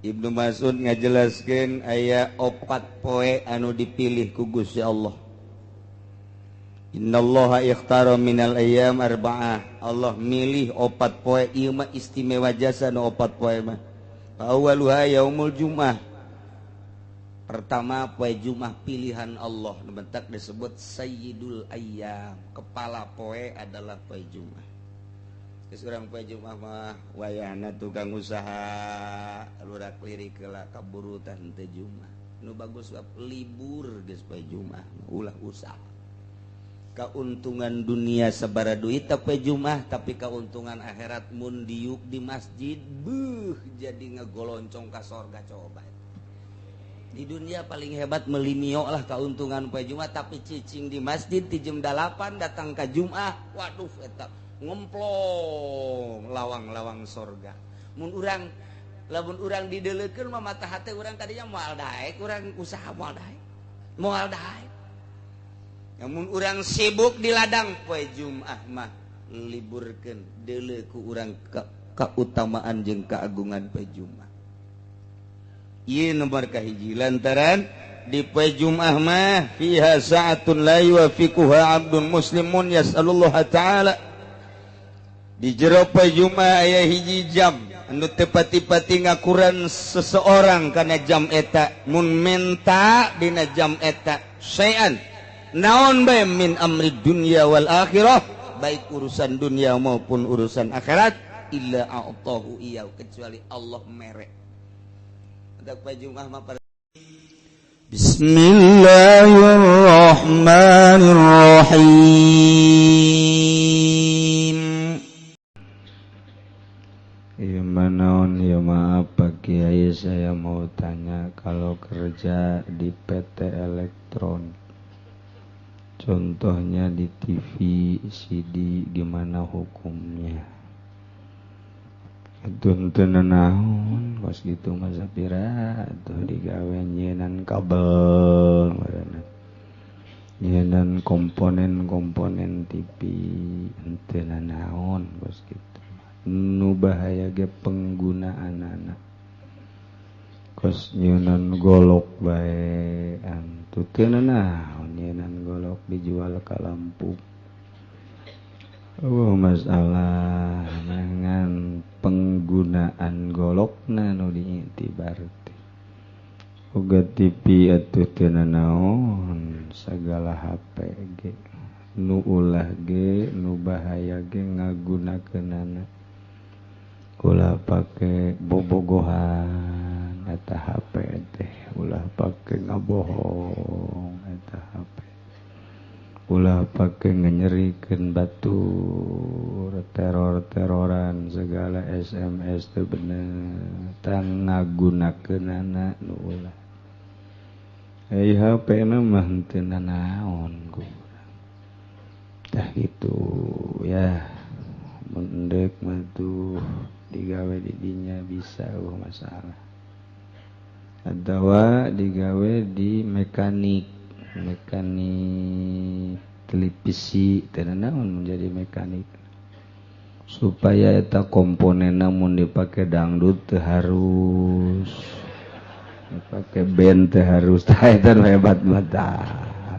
Ibnu Mas'ud ngajelaskeun aya opat poe anu dipilih ku Gusti Allah. Innallaha ikhtara minal ayyam arba'ah. Allah milih opat poe ieu mah istimewa jasa nu opat poe mah. Awwaluha yaumul Jum'ah. Pertama poe Jumat pilihan Allah, nu bentak disebut Sayyidul Ayyam. Kepala poe adalah poe Jumat. Geus urang poe Jumat mah wayahna tukang usaha lurak lirik heula kaburutan teu Jumat. Nu bagus libur geus poe Jumat, ulah usaha. Keuntungan dunia sabara duit poe Jumat, tapi keuntungan akhirat mun diuk di masjid beuh jadi ngegoloncong ka sorga. Coba di dunia paling hebat melimio lah keuntungan poe Jumat, tapi cicing di masjid di jam 8 datang ke Jumat, waduh eta ngemplong lawang-lawang sorga. Mun urang lamun urang dideulekeun mah mata hate urang tadinya moal daek, urang usaha moal daek, moal daek. Namun urang sibuk di ladang poe Jumat mah liburkeun deuleu ku urang keutamaan jeung keagungan poe Jumat. Ieu nomor kahiji lantaran di poe Jumat mah fiha sa'atun la yuwafiquha 'abdun muslimun yas'alullah ta'ala. Di jero poe Jumat aya hiji jam anu teu pati-pati ngakuran seseorang kana jam eta mun menta dina jam eta syai'an naon bae min amri dunya wal akhirah, baik urusan dunia maupun urusan akhirat, illa a'tahu iyau, kecuali Allah mere. Hendak poe Jumat mah. Bismillahirrahmanirrahim. Iya manaon ya, maaf Pak Kiai, saya mau tanya, kalau kerja di PT Elektron, contohnya di TV, CD, gimana hukumnya? Tuntun naon kos gitu masa pira tuh digawe nyienan kabel, nyienan komponen-komponen TV, henteu naon kos gitu. Nu bahaya ge penggunaan anak kos nyienan golok bae, antu teu naon nyienan golok dijual ka lampu. Oh, masalah dengan penggunaan golokna nu diiktibar teh. Uga TV atuh teu nanaon, sagala HP ge nu ulah ge nu bahaya ge ngagunakeunana. Ulah pake bobogohan eta HP teh, ulah pake ngabohong eta HP, ulah pake nyerikeun batur, teror-teroran segala, SMS teu bener tang ngagunakeunana nu ulah. Ai HP na mah henteu nanaon ku urang. Tah gitu ya, mun endek mah tuh digawe di dinya bisa, eueuh masalah. Atawa digawe di mekanik, mekanik televisi, teu nanaon menjadi mekanik. Supaya eta komponenna mun dipake dangdut teu harus, dipake band teu harus, tah eta nu hebat mah tah.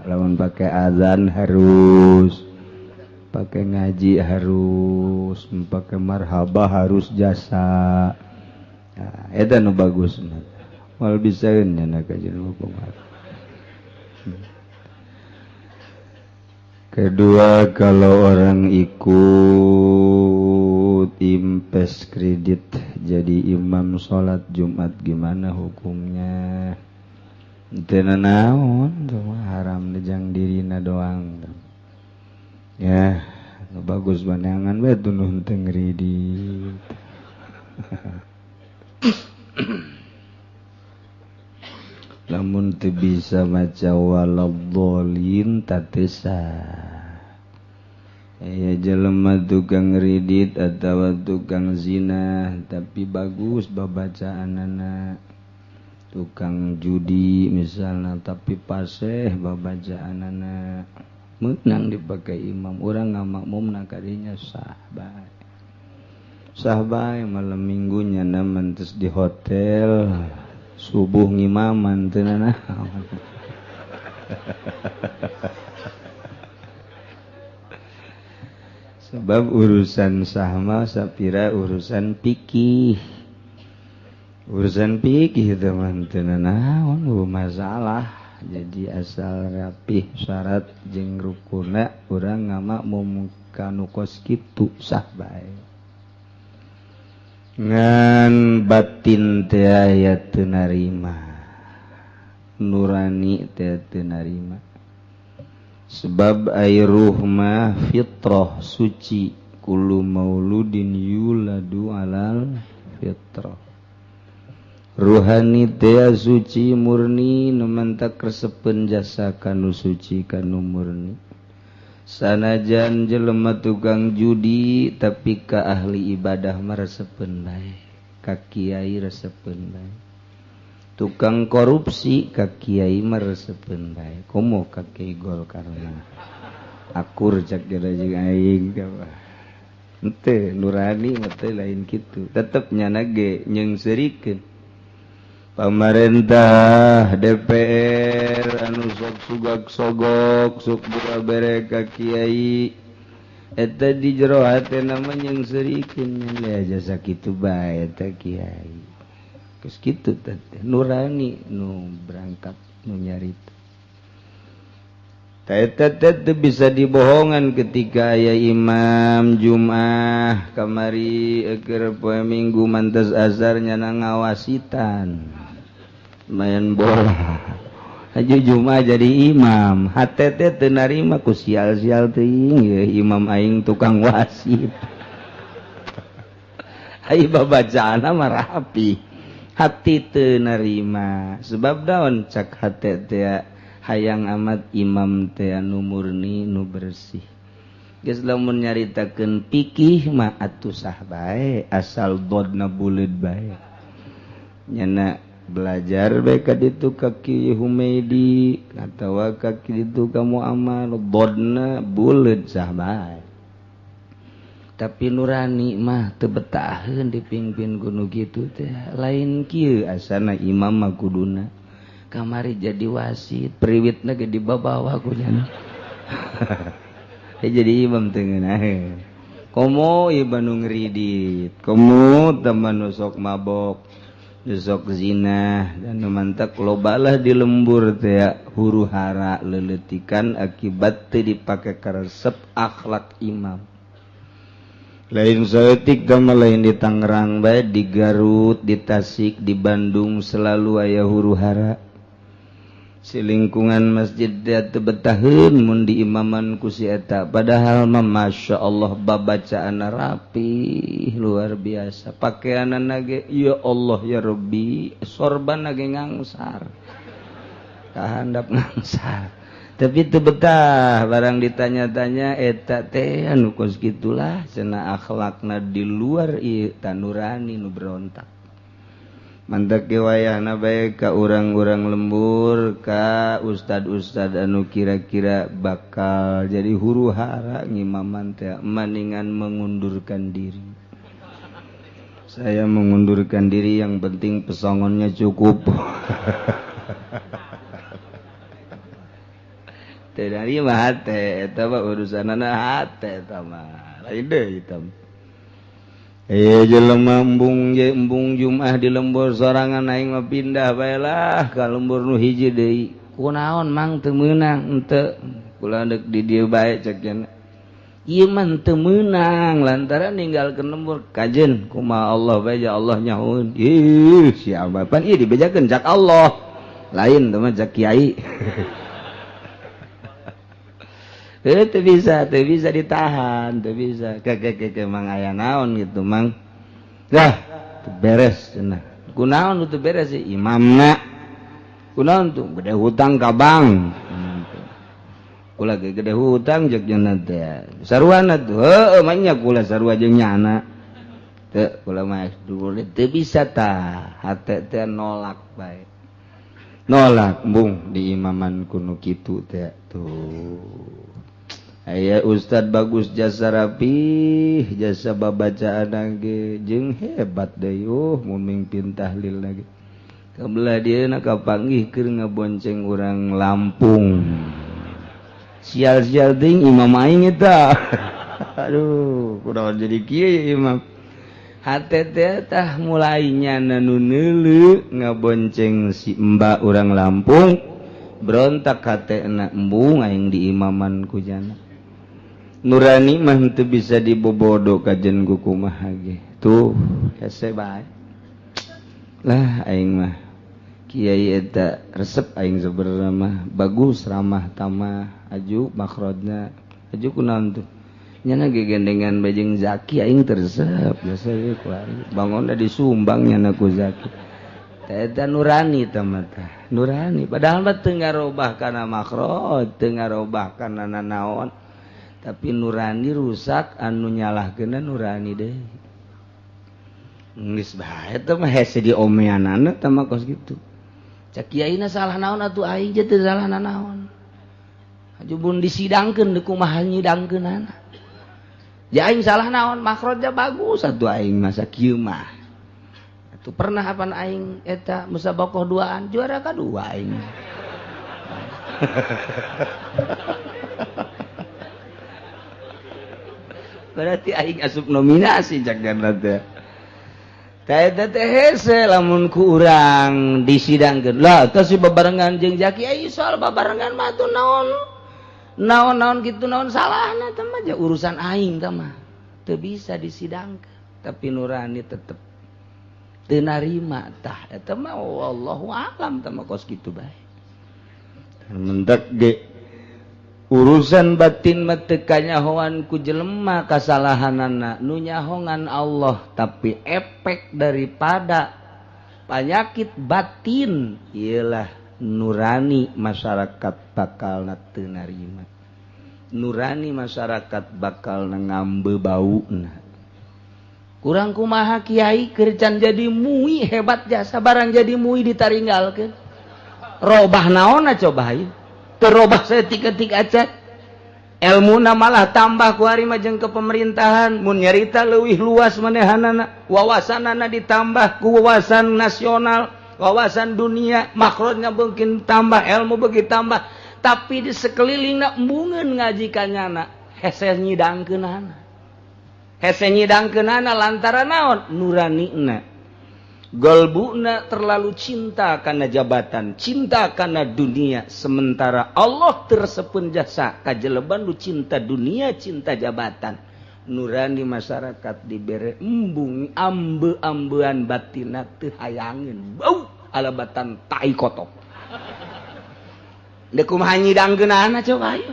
Lamun pake azan harus, pakai ngaji harus, pakai marhaba harus jasa. Nah, eta nu bagus mah. Moal bisaeun nya ka jelema kumaha. Kedua, kalau orang ikut impes kredit jadi imam sholat Jumat gimana hukumnya? Teu nanaon, cuma haram jang dirina doang. Ya, nu bagus baneangan bae tuh nu henteu ngredit. Lamun teu bisa maca waladhdallin tatesa. Aya jelema tukang ngredit atawa tukang zina tapi bagus babacaanana. Tukang judi misalna tapi paseh babacaanana. Meunang dipakai imam, urang ngamakmumna kadinya sah bae. Sah bae malam minggunya naman terus di hotel subuh ngimaman teu nanaon. Sebab urusan sahma sapira urusan pikih. Urusan pikih teman teu nanaon masalah. Jadi asal rapih syarat jeung rukuna urang ngamakmum kanu kos kitu sah bae. Ngan batin teh aya teu narima, nurani teh teu narima. Sebab ai ruh mah fitrah suci, kullu mauludin yuladu alal fitrah. Ruhani teh suci murni nu mantak resepeun jasa kanu suci kanu murni. Sanajan jelema tukang judi tapi ka ahli ibadah mah resepeun bae, ka kiai resepeun bae. Tukang korupsi ka kiai mah resepeun bae, komo ka kiai Golkar mah. Akur cak jeung aing teh. Henteu nurani mah teh lain kitu, tetep nyana ge nyeungseurikeun. Pamarentah DPR anu sok sugak sogok sok buka bere ka kiai eta di jero hatena mah nyeungseurikeun nya jasa kitu bae eta kiai. Geus kitu teh nurani nu berangkat nu nyarita. Eta teh bisa dibohongan ketika aya imam Jumat kamari keur poe Minggu mantes azhar nyana ngawasitan main bola. Haji Jumat jadi imam, hate teh teu narima ku sial-sial teuing ye imam aing tukang wasit. Ai babacaanna mah rapi. Hati teu narima sebab daun cak hate teh hayang amat imam teh anu murni nu bersih. Geus lamun nyaritakeun pikih mah atuh sah bae asal dodna buleud bae. Nyana belajar bae ka ditu ka Ki Humaidi atawa ka ditu ka Muammar dodna buleud sah bae. Tapi nurani mah teu betaheun dipimpin ku nu kitu teh lain kieu asana imam mah kuduna. Kamari jadi wasit priwitna ge dibabawa ku nya. Jadi imam teu ngeunaheun. Komo ieu nu ngridit, komo teman nu sok mabok, nu sok zina dan nu mantak lobalah di lembur teh huru hara leleutikan akibat teu dipake karesep akhlak imam. Lain saeutik teh lain di Tangerang bae, di Garut, di Tasik, di Bandung selalu aya huru hara. Si lingkungan masjid dia teu betaheun mun diimaman ku si eta, padahal mah masya Allah babacaanna rapi luar biasa, pakaianna ge ya Allah ya Rabbi, sorbanna ge ngangsar kahandap ngangsar, tapi teu betah barang ditanya-tanya eta teh anu kos kitulah cenah akhlakna di luar ieu tanurani nu berontak. Mantak ge wayahna bae ka urang-urang lembur ka ustad-ustad anu kira-kira bakal jadi huru hara ngimaman teh maningan mengundurkan diri. Saya mengundurkan diri yang penting pesongonnya cukup. Teu dari mah hate eta mah urusanana hate eta mah lain deui eta. Jelema embung je embung Jumat di lembur sorangan aing mah pindah bae lah ka lembur nu hiji deui. Kunaon mang teu meunang henteu kula deuk di dieu bae cek cenah. Ieu mah teu meunang lantaran ninggalkeun lembur kajen kumaha Allah bae ja Allah nyahoeun. Ih siapa pan ieu dibejakeun cak Allah. Lain teh mah cak kiai. Teu bisa ditahan, teu bisa. Keke mang aya naon gitu mang. Dah, teu beres cenah. Kunaon teu beres sih imamna. Kunaon tuh gede hutang ka bank. Kula ge gede hutang jeung cenah teh. Saruana tuh, heueuh mah nya kula sarua jeung nyana. Teu kula mah dulu teu bisa tah, hate teh nolak bae. Nolak embung di imaman kuno kitu teh tuh. Aya Ustad bagus jasa rapih jasa babacaan ge jeung hebat deui mun mimpin tahlil lagi. Kabelah dieuna kapanggih keur ngabonceng urang Lampung. Sial-sial ting imam aing eta. Aduh, kunaon jadi kieu ya imam. Hate teh tah mulai nyana nu neuleu ngabonceng si mbak urang Lampung. Berontak hatena embung aing di imaman ku jana. Nurani mah teu bisa dibobodo kajen ku kumaha ge. Tuh, hese bae. Lah aing mah kiai eta resep aing sebenarnya mah bagus ramah tamah aju makhrajna aju kunaon tuh. Nyana ge gendengan bajeng Zaki aing teu resep biasa we ku aing. Bangonna disumbang nyana ku Zaki. Eta nurani teh mah tah. Nurani padahal mah teu ngarobah kana makhraj, teu ngarobah kana nanaon. Tapi nurani rusak anu nyalahkeunna nurani deui. Geus bae teh mah hese diomeanana teh mah kos kitu. Cak kiaina salah naon atuh aing teh teu salah nanaon. Ajubun disidangkeun deui kumaha nyidangkeunana. Ja aing salah naon makhrajna bagus atuh aing masa kieu mah. Atuh pernah apan aing eta musabaqah duaan juara kadua aing. Berarti aing asup nominasi cak teh. Teh teh hese lamun ku urang disidangkeun. Lah teh si babarengan jeung Zaki ai soal babarengan mah atuh naon? Naon-naon kitu naon salahna teh mah urusan aing teh mah. Teu bisa disidangkeun, tapi nurani tetep teu narima tah eta mah wallahu alam teh mah kos kitu bae. Mentek ge urusan batin mah teu kanyahoan ku jelema kasalahanana nu nyahongan Allah, tapi efek daripada penyakit batin ialah nurani masyarakat bakal teu narima, nurani masyarakat bakal ngambe bauna. Kurang kumaha kiai keur can jadi mui hebat jasa barang jadi mui ditaringgalkeun robah naonna coba ieu terobah saeutik-eutik acan elmuna malah tambah ku ari mah jeung ke pemerintahan mun nyarita leuwih luas manehanana wawasanana ditambah ku wawasan nasional wawasan dunia makhrajna mungkin tambah ilmu beuki tambah tapi di sekelilingna embungeun ngaji ka nyana hese nyidangkeunana hese nyidangkeunana lantaran naon nuranina golbuna terlalu cinta karena jabatan, cinta karena dunia, sementara Allah tersepun jasa kajeleban lu cinta dunia, cinta jabatan. Nurani masyarakat dibere embung ambe-ambean batina teu hayangeun bau alabatan tai kotok. Deuk kumaha nyidangkeunana coba ayo.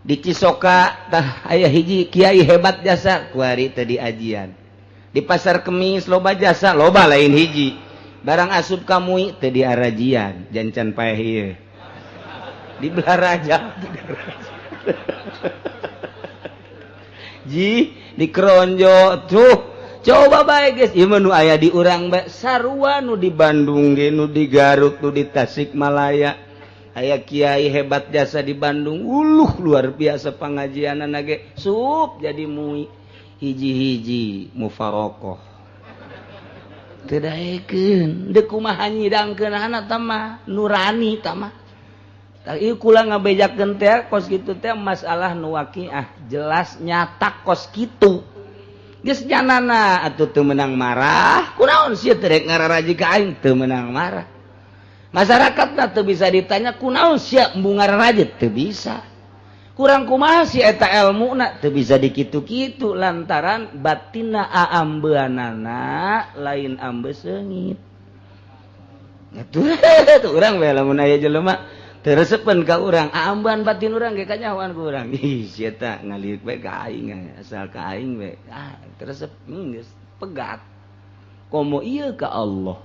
Di Cisoka tah aya hiji kiai hebat jasa kuari teh diajian. Di pasar Kemis loba jasa loba lain hiji barang asup kamui teu diarajian jancan paeh ieu di Belaraja ji di Kronjo tuh coba bae geus ieu mah nu aya di urang bae sarua nu di Bandung ge nu di Garut nu di Tasikmalaya aya kiai hebat jasa di Bandung uluh luar biasa pangajianana ge sup jadi mui hiji-hiji mufarokoh teu daekeun deuk kumaha nyidangkeunana tah mah nurani tah mah tah ieu kula ngabejakeun teh kos kitu teh masalah nu waqiah jelas nyata kos kitu geus nyanana atuh teu meunang marah kunaon sia teh rek ngararaji ka aing teu meunang marah masyarakatna teu bisa ditanya kunaon sia embung ngararaji teu bisa kurang kumaha si eta elmuna teu bisa dikitu-kitu lantaran batinna aambeanana lain ambe seungit. Atuh urang we lamun aya jelema teu resepeun ka urang aambean batin urang ge kanyahoan ku urang. Ih si eta ngaliuk we ka aing asal ka aing we ah teu resep geus pegat. Komo ieu ka Allah.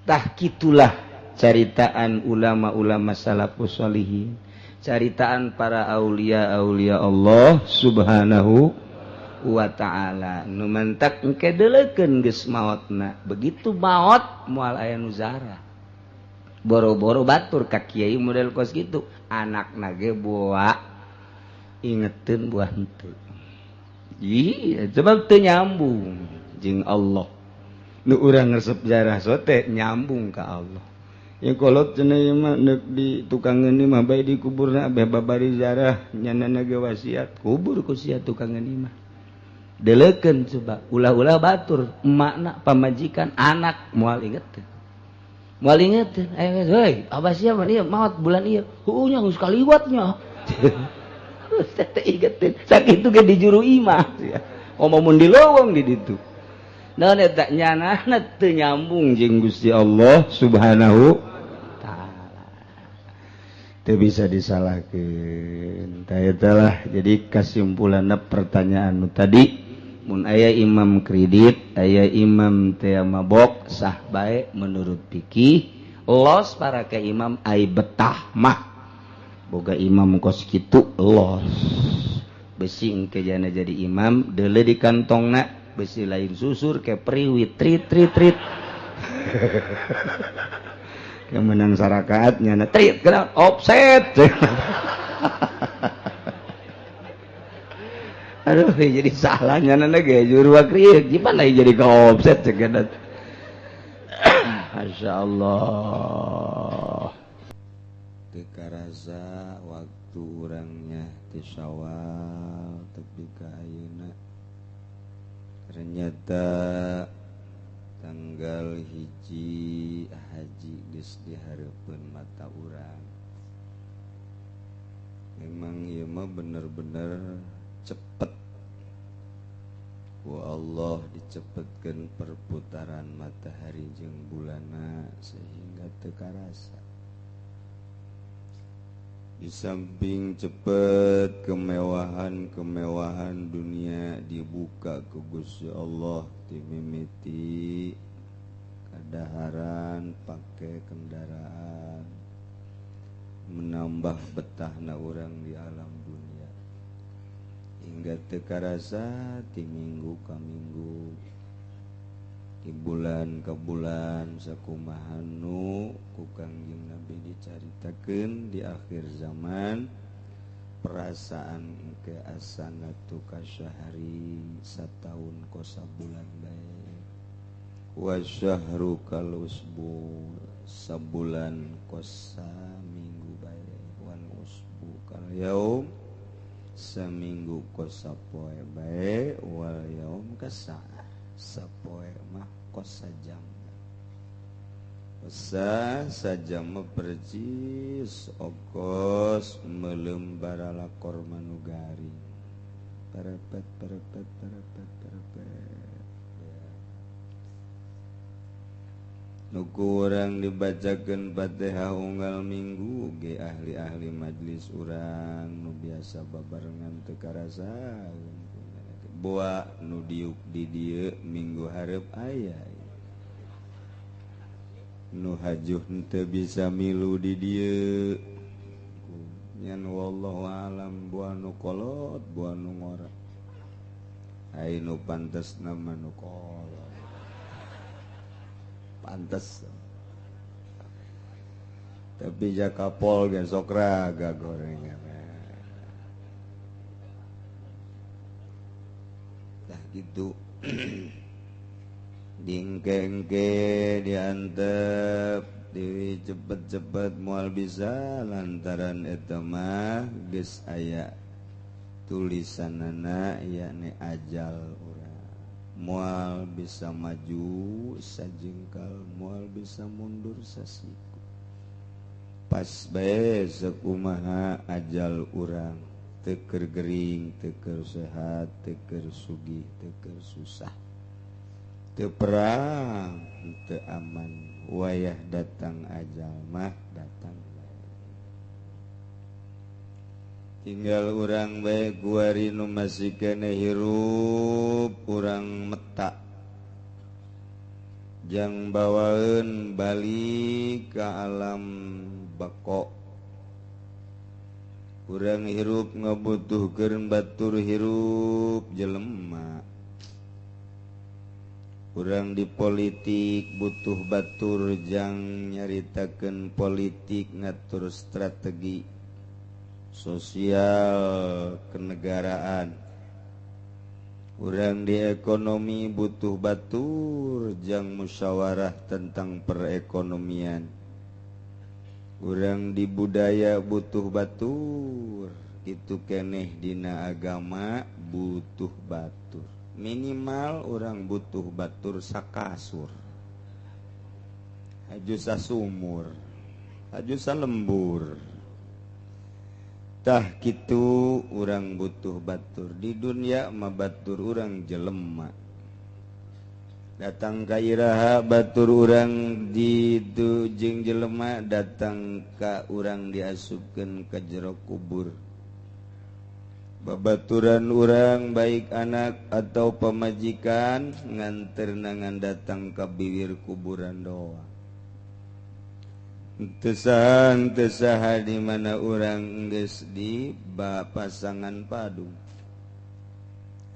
Tah kitulah caritaan ulama-ulama salafus sholihin, caritaan para aulia-aulia Allah subhanahu wa ta'ala. Nu mantak engke deuleukeun geus maotna. Begitu maot moal aya nu zarah. Boro-boro batur ka kiai model kos kitu, anakna ge boa Ingetin buah henteu. Iya, sebab teu nyambung jeung Allah. Nu urang resep jarah sote nyambung ka Allah. Ya kolot cenah ieu mah neuk di tukang ngeuni mah bae di kuburna beh babari jarah nyanana ge wasiat kubur ku sia tukang ngeuni mah. Deleukeun coba ulah-ulah batur emakna pamajikan anak moal ingeteun. Moal ingeteun aya heuy abah sia mah ieu maot bulan ieu heueuh nya geus kaliwatnya. Teh ingeteun sakitu ge di juru imah sia. Omo mun di leuweung di ditu. Naon eta nyanana teu nyambung jeung Gusti Allah Subhanahu taala. Teu bisa disalahkeun. Tah eta lah jadi kasimpulanna pertanyaan nu tadi mun aya imam kredit, aya imam teu mabok sah bae menurut fikih, los para ke imam ai betah mah. Boga imam kos kitu los. Besi engke jana jadi imam deuleu di kantongna besi lain susur ke priwit trit trit trit. Yang menang sarakaatnya na trit kena offset. Aduh jadi salahnya nana ge juru krieu gimana jadi ke offset cekena. Masya Allah. Teu karasa waktu urangnya ti Syawal tepi ka ayeuna. Ternyata tanggal 1 haji geus dihareupeun mata urang. Memang ieu mah bener-bener cepet. Ku Allah dicepetkeun perputaran matahari jeung bulanna sehingga teu karasa. Di samping cepet kemewahan-kemewahan dunia dibuka ku Gusti Allah dimimiti kadaharan pake kendaraan menambah betahna urang di alam dunia hingga teu karasa ti minggu ka minggu di bulan ke bulan sakumaha nu ku Kangjeng Nabi dicaritakeun di akhir zaman perasaan ke asana tu kasyahri sataun kosa bulan bae wa syahru kal usbu sabulan kosa minggu bae wal usbu kal yaum seminggu kosa poe bae wal yaum kasaah sapoe mah kos sajam. Sah sajam mah percis okos melembar lakor manugari. Parepet parepet parepet parepet. Nu ku urang dibacakeun Fatihah unggal minggu ge ahli-ahli majlis urang nu biasa babarengan teu karasa. Boa nu diuk di dieu minggu hareup aya nu hajuh teu bisa milu di dieu nyan wallahu alam boa nu kolot boa nu ngora ai nu pantes nama nu kolot pantes tapi jakapol ge sok raga gorengan. Gitu dingkengke diantep di cepet-cepet moal bisa lantaran eta mah geus aya tulisanana yakni ajal urang moal bisa maju sajengkal moal bisa mundur sasiku pas bae sakumaha ajal urang teker gering, teker sehat, teker sugih, teker susah, teu perang, teu aman. Wayah datang ajal mah datang bae. Tinggal urang bae kuari nu masih keneh hirup urang meta. Jang bawaeun balik ka alam bako. Urang hirup ngabutuhkeun batur hirup jelema. Urang di politik butuh batur jang nyaritakeun politik ngatur strategi. Sosial kenegaraan. Urang di ekonomi butuh batur jang musyawarah tentang perekonomian. Urang di budaya butuh batur, kitu keneh dina agama butuh batur. Minimal urang butuh batur sakasur. Haju sasumur, haju salembur. Tah kitu urang butuh batur di dunia mah batur urang jelema. Datang ka iraha batur urang di jeung jelema, datang ka urang diasupkeun ka jero kubur. Babaturan urang baik anak atau pamajikan nganterna ngan datang ka bibir kuburan doang. Tesahan tesaha di mana urang geus di pasangan padu.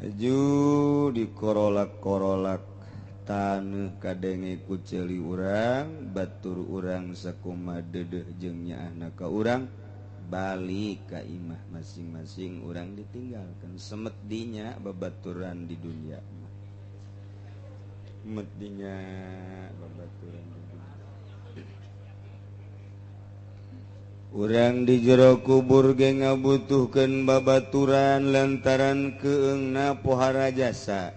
Aju dikorolak-korolak taneuh kadenge ku ceuli urang, batur urang sakumaha deudeuh jeung nyaahna ka urang, balik ka imah masing-masing urang ditinggalkan. Semet dinya babaturan di dunia. Semet dinya babaturan di dunia. Urang di jero kubur ge ngabutuhkeun babaturan lantaran keungna pohara jasa.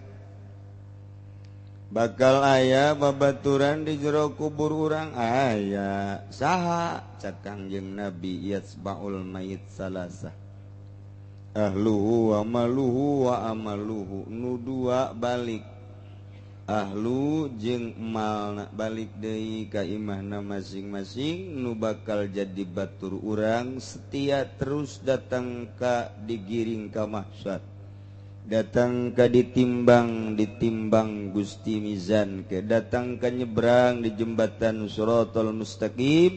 Bakal aya babaturan di jero kubur urang aya. Saha cak Kangjeng Nabi yatsbaul mayit salasah. Ahluhu wa maluhu wa amaluhu. Nu dua balik. Ahlu jeung malna balik deui ka imahna masing-masing, nu bakal jadi batur urang setia terus datang ka digiring ka mahsyar, datang ka ditimbang ditimbang Gusti Mizan, ke datang ka nyebrang di jembatan Shiratal Mustaqim,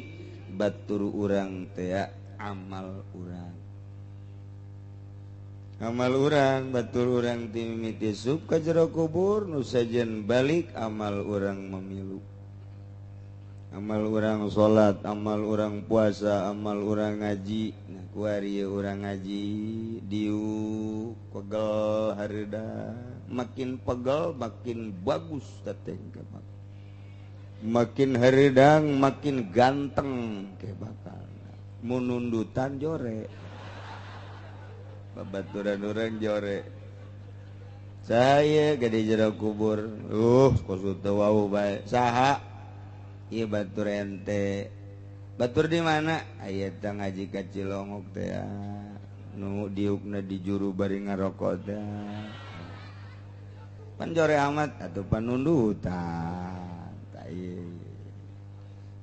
batur urang teh amal urang. Amal urang batur urang timimiti sup ka jero kubur nu sajen balik amal urang memilu. Amal urang salat, amal urang puasa, amal urang ngaji. Nah kuari urang ngaji diuk pegel hareuda, makin pegel makin bagus teteh ke bakal. Makin hareudang makin ganteng ke bakal. Munundutan jore. Babaturan urang jore. Saya gede jero kubur. Kosut teu wau bae. Saha? Ieu batur ente. Batur di mana? Aya teh ngaji ka Cilongok teh. Nu diukna di juru bari ngarokok teh. Pan jore amat atuh panundutan. Tah ieu.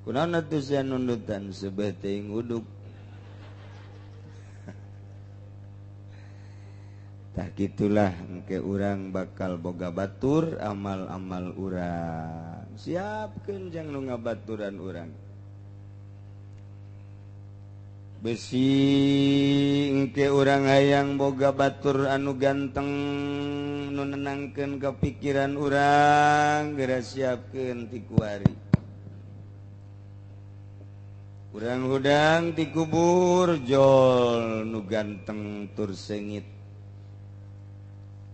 Kunaon atuh sia nundutan sebeh teuing uduk. Tah gitulah engke urang bakal boga batur amal-amal urang. Siapkeun jang nu ngabaturan urang. Besi engke urang hayang boga batur anu ganteng nu nenangkeun kepikiran urang, geura siapkeun ti kuari. Urang hudang ti kubur jol nu ganteng tur seungit.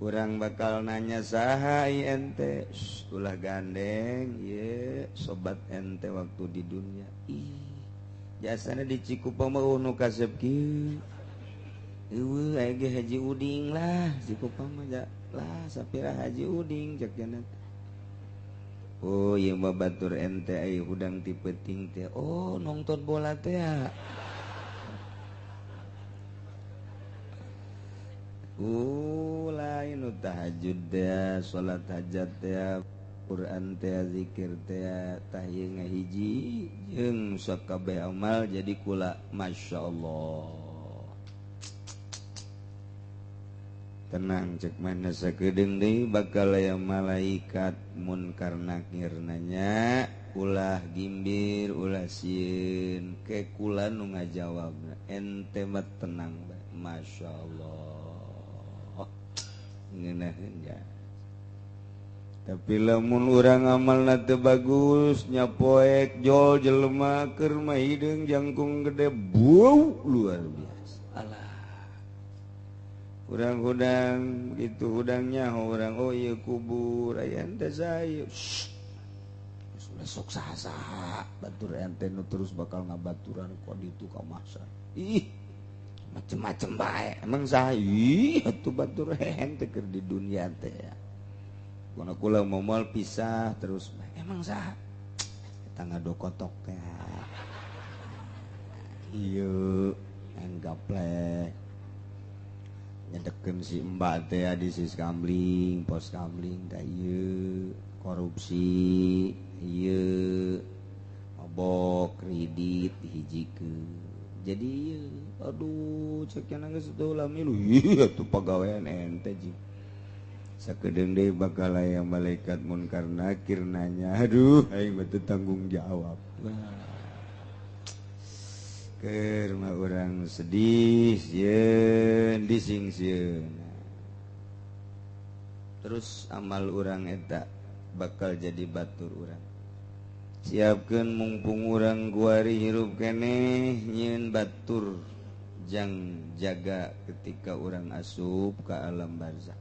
Urang bakal nanya saha ente, ulah gandeng ye sobat ente waktu di dunia. Ih, jasana di Cikupa mah nu kasep kieu. Eueuh aya ge Haji Uding lah, Cikupa mah lah sapira Haji Uding cek cenah. Oh, ieu mah batur ente aya hudang ti peuting teh. Oh, nongton bola teh. Lain tahajud teh, salat hajat teh, Quran teh, zikir teh, tah ieu ngahiji jeung sakabeh amal jadi kula masyaallah. Tenang cek mana sakedeung deui bakal aya malaikat munkar nakir nanya, ulah gimbir, ulah sieun, ke kula nu ngajawabna. Ente mah tenang bae, masyaallah. Ngeunaheun ya. Tapi lamun urang amalna teu bagus, nyapoek jol jelema keur mah hideung jangkung gede bau luar biasa. Alah urang hudang gitu hudangnya orang oh iya kubur aya ente saya sudah sok saha-saha batur ente nu terus bakal ngabaturan kok ditu ka mahsyar ih macem-macem bae emang saha ih atuh batur ente keur di dunia teh ya kuna kula moal pisah terus emang saha eta ngadokotok teh ieu enggaplek nyedekeun si mbak teh di sis kamling pos kamling teh ieu korupsi ieu mabok kredit dihijikeun jadi ieu aduh cek nya geus teu lami lu ieu atuh pagawean ente jing sakedeung deui bakal aya malaikat munkar nakir nanya aduh aing mah teu tanggung jawab. Keur mah urang sedih sieun dising sieun terus amal urang eta bakal jadi batur urang siapkeun mumpung urang guari hirup keneh nyieun batur jang jaga ketika urang asup ka alam barzah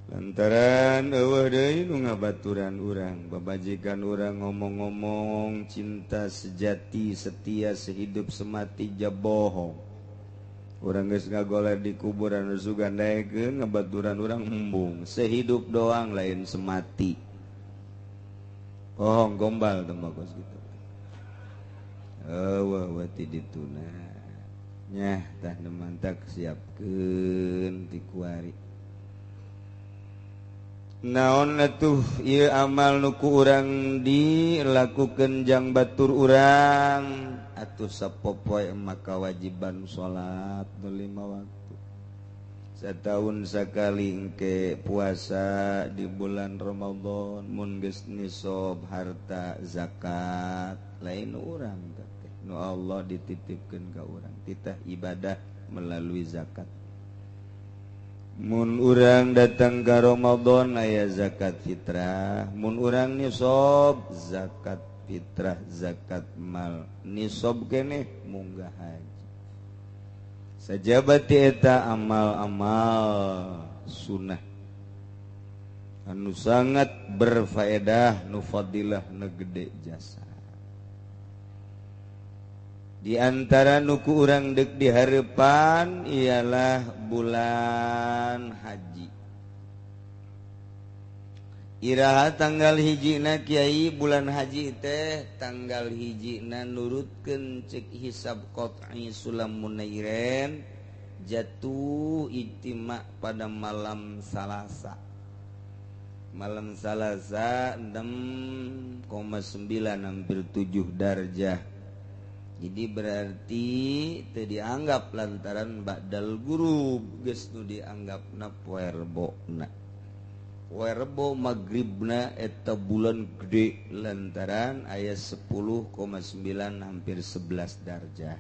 lantaran eueuh deui nu ngabaturan urang babajikan urang ngomong-ngomong cinta sejati setia sehidup semati jabohong urang geus ngagoler di kuburan sugan daekeun ngabaturan urang embung sehidup doang lain semati bohong gombal teu bagus gitu eueuh we ti dituna nyah tah nu mantak siapkeun ti kuari naon atuh ieu amal nu ku urang dilakukeun jang batur urang atuh sapopoe maka kewajiban salat nu 5 waktu setahun sakali engke puasa di bulan Ramadan mun geus nisab harta zakat lain urang teh nu Allah dititipkeun ka urang titah ibadah melalui zakat. Mun urang datang ke Ramadan aya zakat fitrah, mun urang nisab zakat fitrah zakat mal nisab keneh munggah haji. Sajabati eta amal-amal sunnah anu sangat berfaedah nu fadilah nu gede jasa. Di antara nuku urang dek di harapan ialah bulan haji. Iraha tanggal hijina kiai bulan haji teh tanggal hijina nurutkeun cek hisab qat'i Sulam Munairen jatuh ijtima pada malam Salasa. Malam Salasa 6,9 hampir 7 darjah. Jadi berarti teu dianggap lantaran ba'dal gurub geus nu dianggapna poe Rebona. Poe Rebo magribna eta bulan gede lantaran aya 10,9 hampir 11 darjah.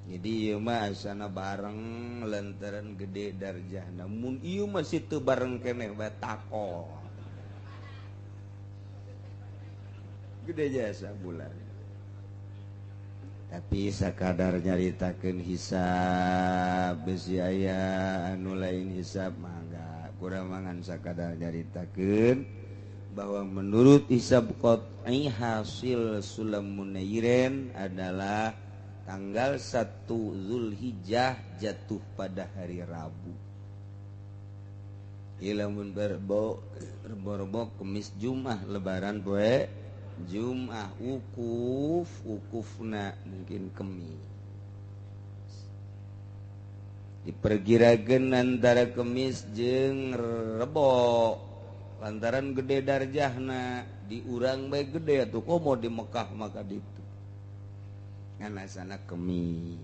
Jadi ieu mah asana bareng lantaran gede darjah. Namun ieu masih teu bareng keneh bae tako. Gede jasa bulan. Tapi sakadar nyaritakeun hisab besi aya anu lain hisab mangga kurang mangan sakadar nyaritakeun bahwa menurut hisab qat'i hasil Sulam Munairen adalah tanggal 1 Zulhijjah jatuh pada hari Rabu. Ilamun berbo rebo Kemis Jumat lebaran poe Jum'ah wukuf wukufna mungkin Kemis diperkirakan antara Kemis jeung Rebo lantaran gede darjahna diurang bae gede atuh komo di Mekah maka ditu ngan asana Kemis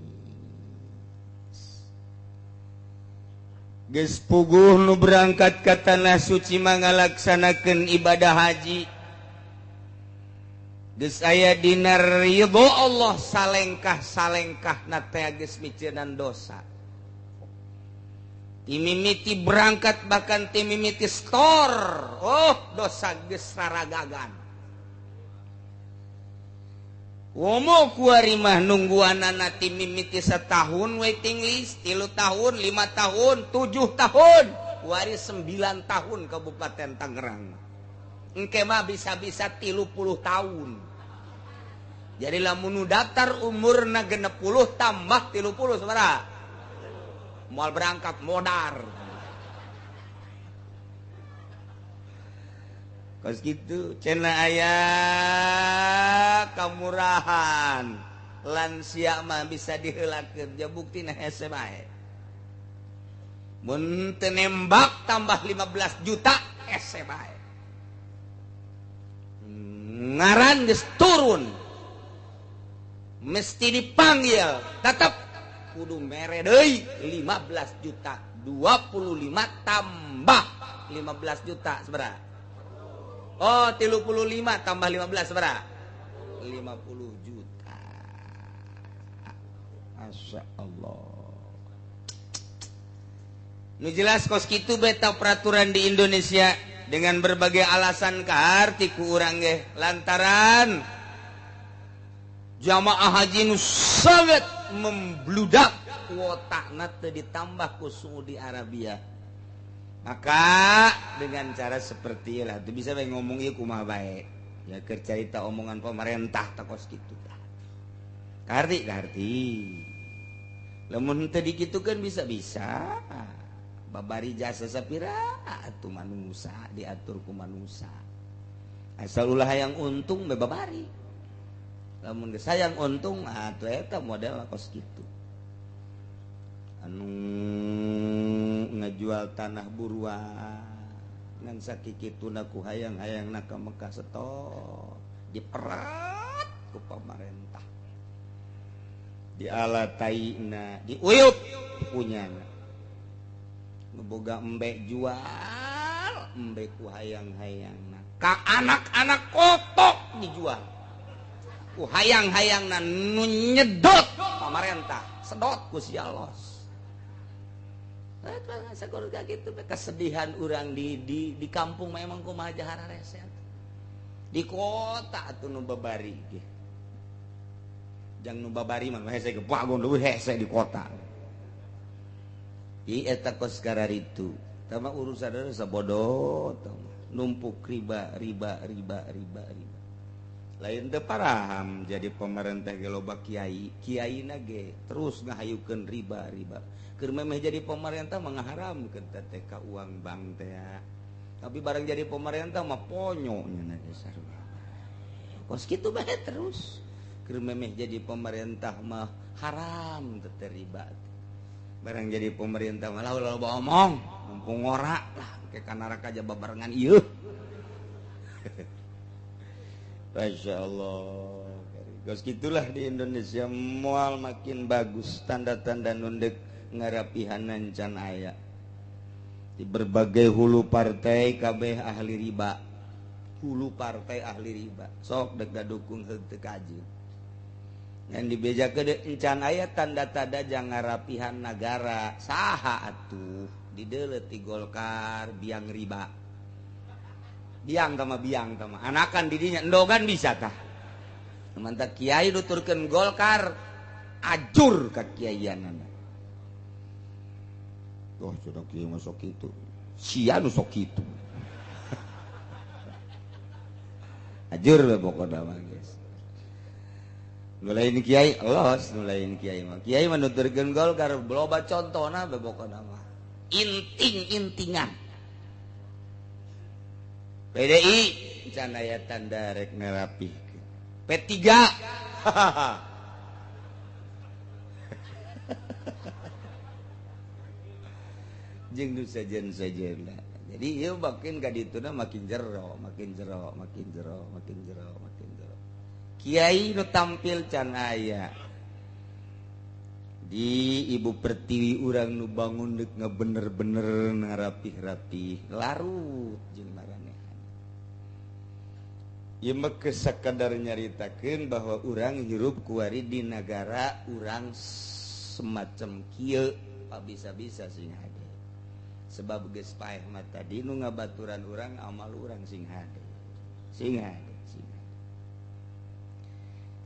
geus puguh nu berangkat ka tanah suci mangalaksanakeun ibadah haji. Geus aya dina ridho Allah salengkah-salengkah na teh geus miceunan dosa. Timimiti berangkat bahkan timimiti store, oh dosa geus raragagan. Womo kuari mah nungguanana ti mimiti setahun waiting list, 3 tahun, 5 tahun, 7 tahun, kuari 9 tahun Kabupaten Tangerang. Engke mah bisa-bisa 30 tahun. Jadi lamun nu daftar umurna 60 tambah 30 sabaraha? Moal berangkat modar. Kos gitu cenah aya kamurahan lansia mah bisa diheulakeun ja buktina hese bae. Mun teu nembak tambah 15 juta hese bae. Ngaran geus turun mesti dipanggil tetep kudu mere deui 15 juta 25 tambah 15 juta sabaraha? Oh, 35 tambah 15 berapa? 50 juta. Masya Allah. Nu jelas kos kitu beta peraturan di Indonesia dengan berbagai alasan kaarti ku urang ge lantaran jamaah haji nu sangat membludak kuotana teu ditambah ku Saudi Arabia. Maka dengan cara seperti lah itu bisa bae ngomong ieu kumaha bae. Ya keur carita omongan pemerintah tah kos kitu tah. Kaharti kaharti. Lamun teu dikitukeun bisa-bisa babari jasa sapira atuh manusa diatur ku manusa. Asal ulah hayang untung bae babari. Lamun geus hayang untung atuh eta model kos kitu. Anu ngajual tanah buruan ngan sakikituna ku hayang-hayangna ka Mekah stop diperat ku pamarentah dialataina diuyup punyana ngeboga embe jual embe ku hayang-hayangna ka anak-anak kotok dijual ku hayang-hayangna nu nyedot pamarentah sedot ku sialos. Gitu, kesedihan orang di kampung memang kumaha jahara reset. Di kota atuh nu babari ge. Jang nu babari mah hese ge bagon leuwih hese di kota. Ieu eta kos kararitu. Tama urusan sabodo numpuk riba riba riba riba riba. Lain teu paraham jadi pemerintah ge loba kiai, kiaina ge terus ngahayukeun riba riba. Keur memeh jadi pemerintah mah ngaharamkeun teh ka uang bank teh. Tapi barang jadi pemerintah mah ponyo nya ge sarua. Kos kitu bae terus. Keur memeh jadi pemerintah mah haram teh riba. Barang jadi pemerintah mah lah loba omong, mumpung ngora lah ke ka neraka aja babarengan ieu. Masya Allah. Kos gitulah di Indonesia moal makin bagus tanda-tanda nundek ngarapihanan can aya. Di berbagai hulu partai kabeh ahli riba. Hulu partai ahli riba. Sok dek dukung heuh teu kaji. Ngan dibejakeun encan aya tanda-tanda jang ngarapihan nagara. Saha atuh dideuleut ti Golkar biang riba. Biang tama anakan didinya endogan bisa tah. Mantap kiai nuturkeun Golkar ajur ka kiaianana. Tuh sudah kiai mah sok kitu. Sia nu sok kitu. Ajur we pokona mah geus. Nu lain kiai los, nu lain kiai mah. Kiai mah nuturkeun Golkar loba contona we pokona mah. Inting-intingan. PDI can aya tanda rek ngarapihkeun. P3 jeung nu sejen-sejenna. Jadi ieu makin ka dituna makin jero, makin jero, makin jero, makin jero, makin jero. Kiai nu tampil can aya. Di Ibu Pertiwi urang nu bangun deuk ngabener-bener ngarapih-rapih larut jeung maranehna. Ieu mah sakadar nyaritakeun bahwa urang hirup kuari di nagara urang semacam kieu bisa-bisa sing hade. Sebab geus paeh mah tadi nu ngabaturan urang amal urang sing hade. Sing hade, sing hade.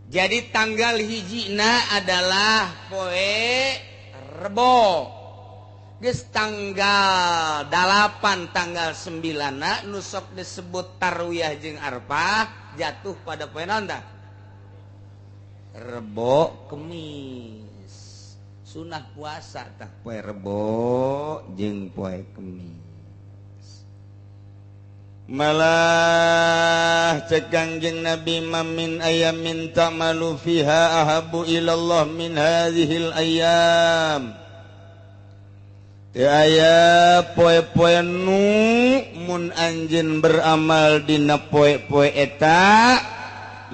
Jadi tanggal hijina adalah poe Rebo. Geus tanggal 8 tanggal 9 nu sok disebut tarwiyah jeung Arfah jatuh pada poe naon tah? Rebo Kemis. Sunah puasa tah poe Rebo jeung poe Kemis. Malah cek Kangjeng Nabi mamin ayamin ta'malu fiha ahabu ilallah min hadhil ayam. Teu aya poe-poe nu mun anjeun beramal dina poe-poe eta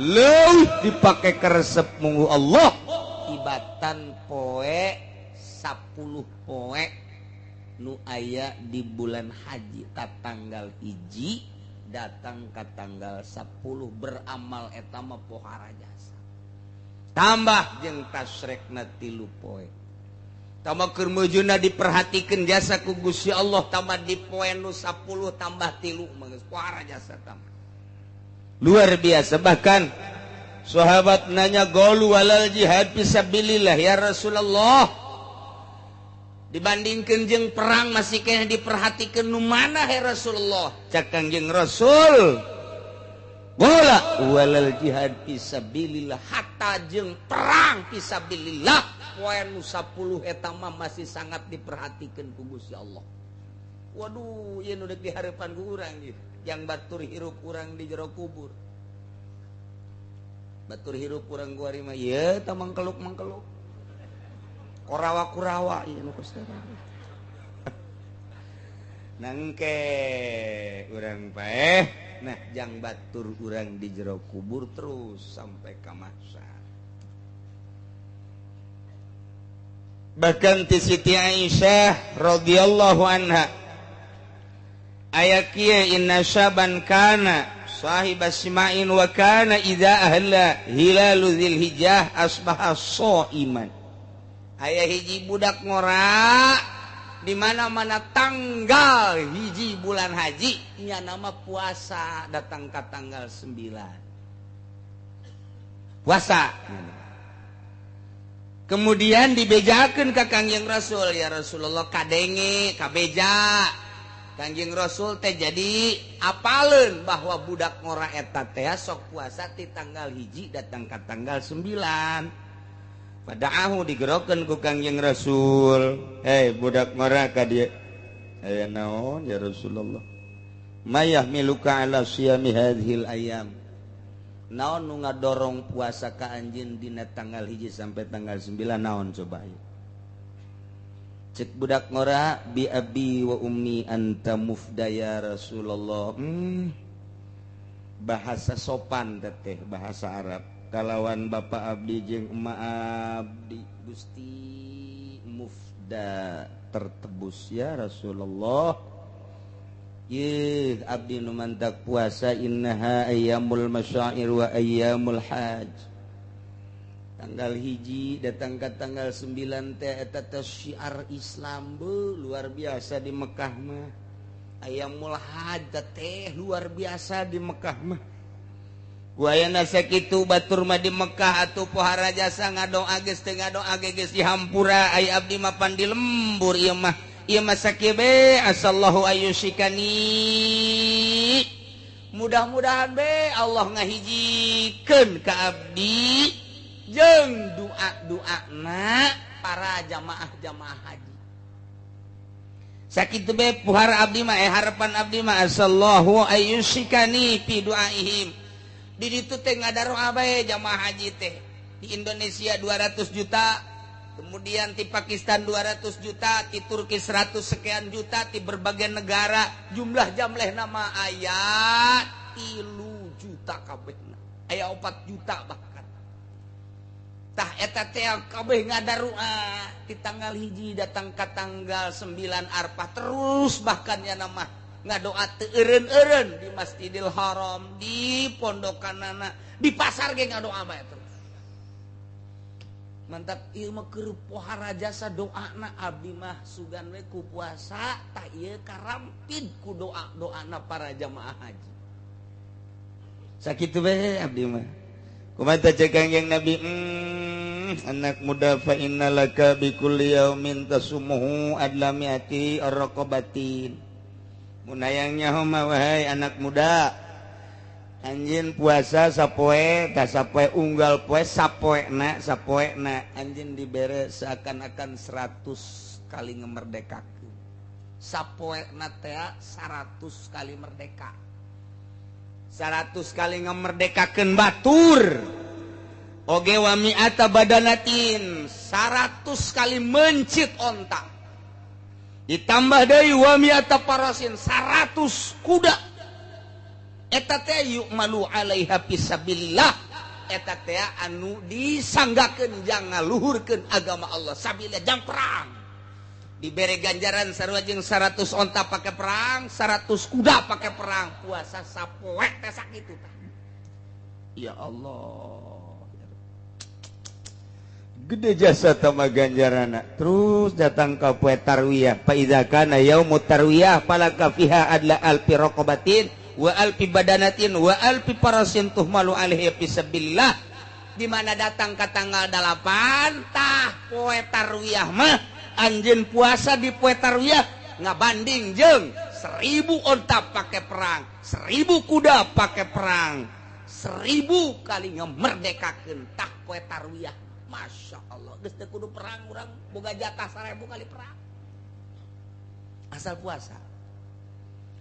leuwih dipake karesep munggu Allah tibatan poe 10 poe nu aya di bulan haji ta tanggal hiji datang ka tanggal 10 beramal eta mah pohara jasa tambah jeung tasrekna 3 poe tambah keur meujuna diperhatikeun jasa ku Gusti Allah tambah di poe nu 10 tambah 3 mah geus pohara jasa tambah luar biasa. Bahkan sahabat nanya golu walal jihad fisabilillah ya Rasulullah, dibandingkan jeung perang masih kena diperhatikan nu mana ya Rasulullah? Cak Kangjeng Rasul bola walal jihad fisabilillah, hatta jeung perang fisabilillah poe nu 10 eta mah masih sangat diperhatikan ku Gusti Allah. Waduh, ieu nu deuk dihareupan ku urang ieu, yang batur hirup urang di jero kubur. Batur hirup urang kuari mah ieu tah mangkeluk-mangkeluk. Korawa-kurawa ieu nu kos teh. Nangke urang paeh, nah jang batur urang di jero kubur terus sampai ka mahsyar. Bahkan ti Siti Aisyah radhiyallahu anha aya kieu inna syaban kana sahib asma'in wa kana idza ahla hilalu dzilhijjah asbaha shaiman. Aya hiji budak ngora di mana-mana tanggal hiji bulan haji nya nama puasa datang ka tanggal 9 puasa. Kemudian dibejakeun ka Kangjeng Rasul, ya Rasulullah kadenge kabeja Kangjeng Rasul teh jadi apaleun bahwa budak ngora eta teh sok puasa ti tanggal hiji datang ka tanggal 9. Padaahu digerokeun ku Kangjeng Rasul, "Hei budak ngora ka dieu." "Aya naon ya Rasulullah?" "Mayah miluka ala siyami hadhil ayam." Naon nu ngadorong puasa ka anjeun dina tanggal hiji sampai tanggal 9 naon coba ieu? Cek budak ngora, "Bi abi wa ummi anta mufda ya Rasulullah." Bahasa sopan teteh bahasa Arab. Kalawan bapak abdi jeung emak abdi Gusti mufda tertebus ya Rasulullah. Yeuh abdi nu mantak puasa innaha ayyamul masyair wa ayyamul hajj. Tanggal hiji datang ke tanggal 9 teh eta teh syiar Islam beuh luar biasa di Mekah mah. Ayyamul hajj teh luar biasa di Mekah mah. Wayana sakitu batur mah di Mekah atuh pohara jasa ngadoa geus teu ngadoa ge geus dihampura ai abdi mah pan di lembur ieu mah. Ieu mah sakieu be asallahu ayyusikani. Mudah-mudahan be Allah ngahijikeun ka abdi jeung doa-doana para jamaah-jamaah haji. Sakitu be pohara abdi mah harapan abdi mah asallahu ayyusikani fi duaihim. Di ditu teh ngadaroa bae jamaah haji teh. Di Indonesia 200 juta, kemudian di Pakistan 200 juta, di Turki 100 sekian juta, di berbagai negara jumlah jamleh nama aya 3 juta kabehna. Aya 4 juta bahkan. Tah eta teh kabeh ngadaroa di tanggal hiji datang ka tanggal 9 Arfah terus bahkan ya nama ngadoa teu eureun-eureun di Masjidil Haram, di pondokanana, di pasar ge ngadoa bae terus. Mantap ieu mah keur pohara jasa doana abdi mah sugan we ku puasa tah ieu karampid ku doa-doana para jamaah haji. Sakitu bae abdi mah. Kumaha cek Kangjeng Nabi, anak muda fa innalaka bi kulli yaumin tasumuhu adla mi'ati raqabatin. Mun hayang nyaho mah wahai anak muda, anjeun puasa sapoe tah sapoe unggal poe sapoena sapoena anjeun dibere seakan-akan 100 kali ngemerdekakeun. Sapoena teh 100 kali merdeka. 100 kali ngemerdekakeun batur. Oge wa mi'ata badanatin, 100 kali mencit onta. Ditambah deui wa mi'ata parasin, 100 kuda. Eta teh yu'malu 'alaiha fisabilillah. Eta teh anu disanggakeun jang ngaluhurkeun agama Allah, sabilillah jang perang. Dibere ganjaran sarua jeung 100 onta pake perang, 100 kuda pake perang, puasa sapoe teh sakitu tah. Ya Allah. Gede jasa tama ganjarana. Terus datang ka poe tarwiyah, fa idza kana yaumut tarwiyah falaka fiha adla alfi raqabatin wa alfi badanatin wa alfi parasin tuhmalu alaihi fisabilillah. Di mana datang ka tanggal 8 tah poe tarwiyah mah anjeun puasa di poe tarwiyah ngabanding jeung 1000 onta pake perang, 1000 kuda pake perang, 1000 kali ngemerdekakeun tah poe tarwiyah. Masya Allah, geus teu kudu perang urang boga jatah 1000 kali perang. Asal puasa.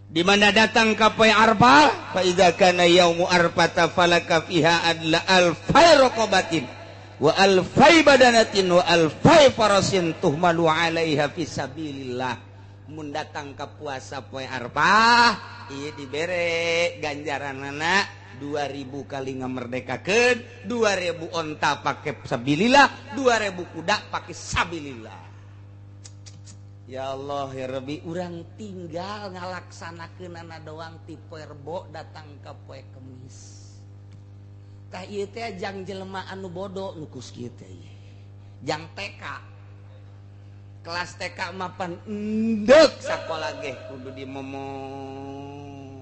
Di mana datang ka poe Arfah, fa idza kana yaumu arfata falaka fiha adla alfai raqabatin wa alfai badanatin wa alfai farasin tuhmalu 'alaiha fisabilillah. Mun datang ka puasa poe Arfah, ieu dibere ganjaranana 2000 kali ngamerdekakeun, 2000 onta pake sabilillah, 2000 kuda pake sabilillah. Ya Allah ya Rabbi, urang tinggal ngalaksanakeunana doang ti poe Rebo datang ka poe Kemis. Tah ieu teh jang jelema anu bodoh nu kus kieu teh. Jang TK. Kelas TK mapan endek sakola ge kudu dimomoy.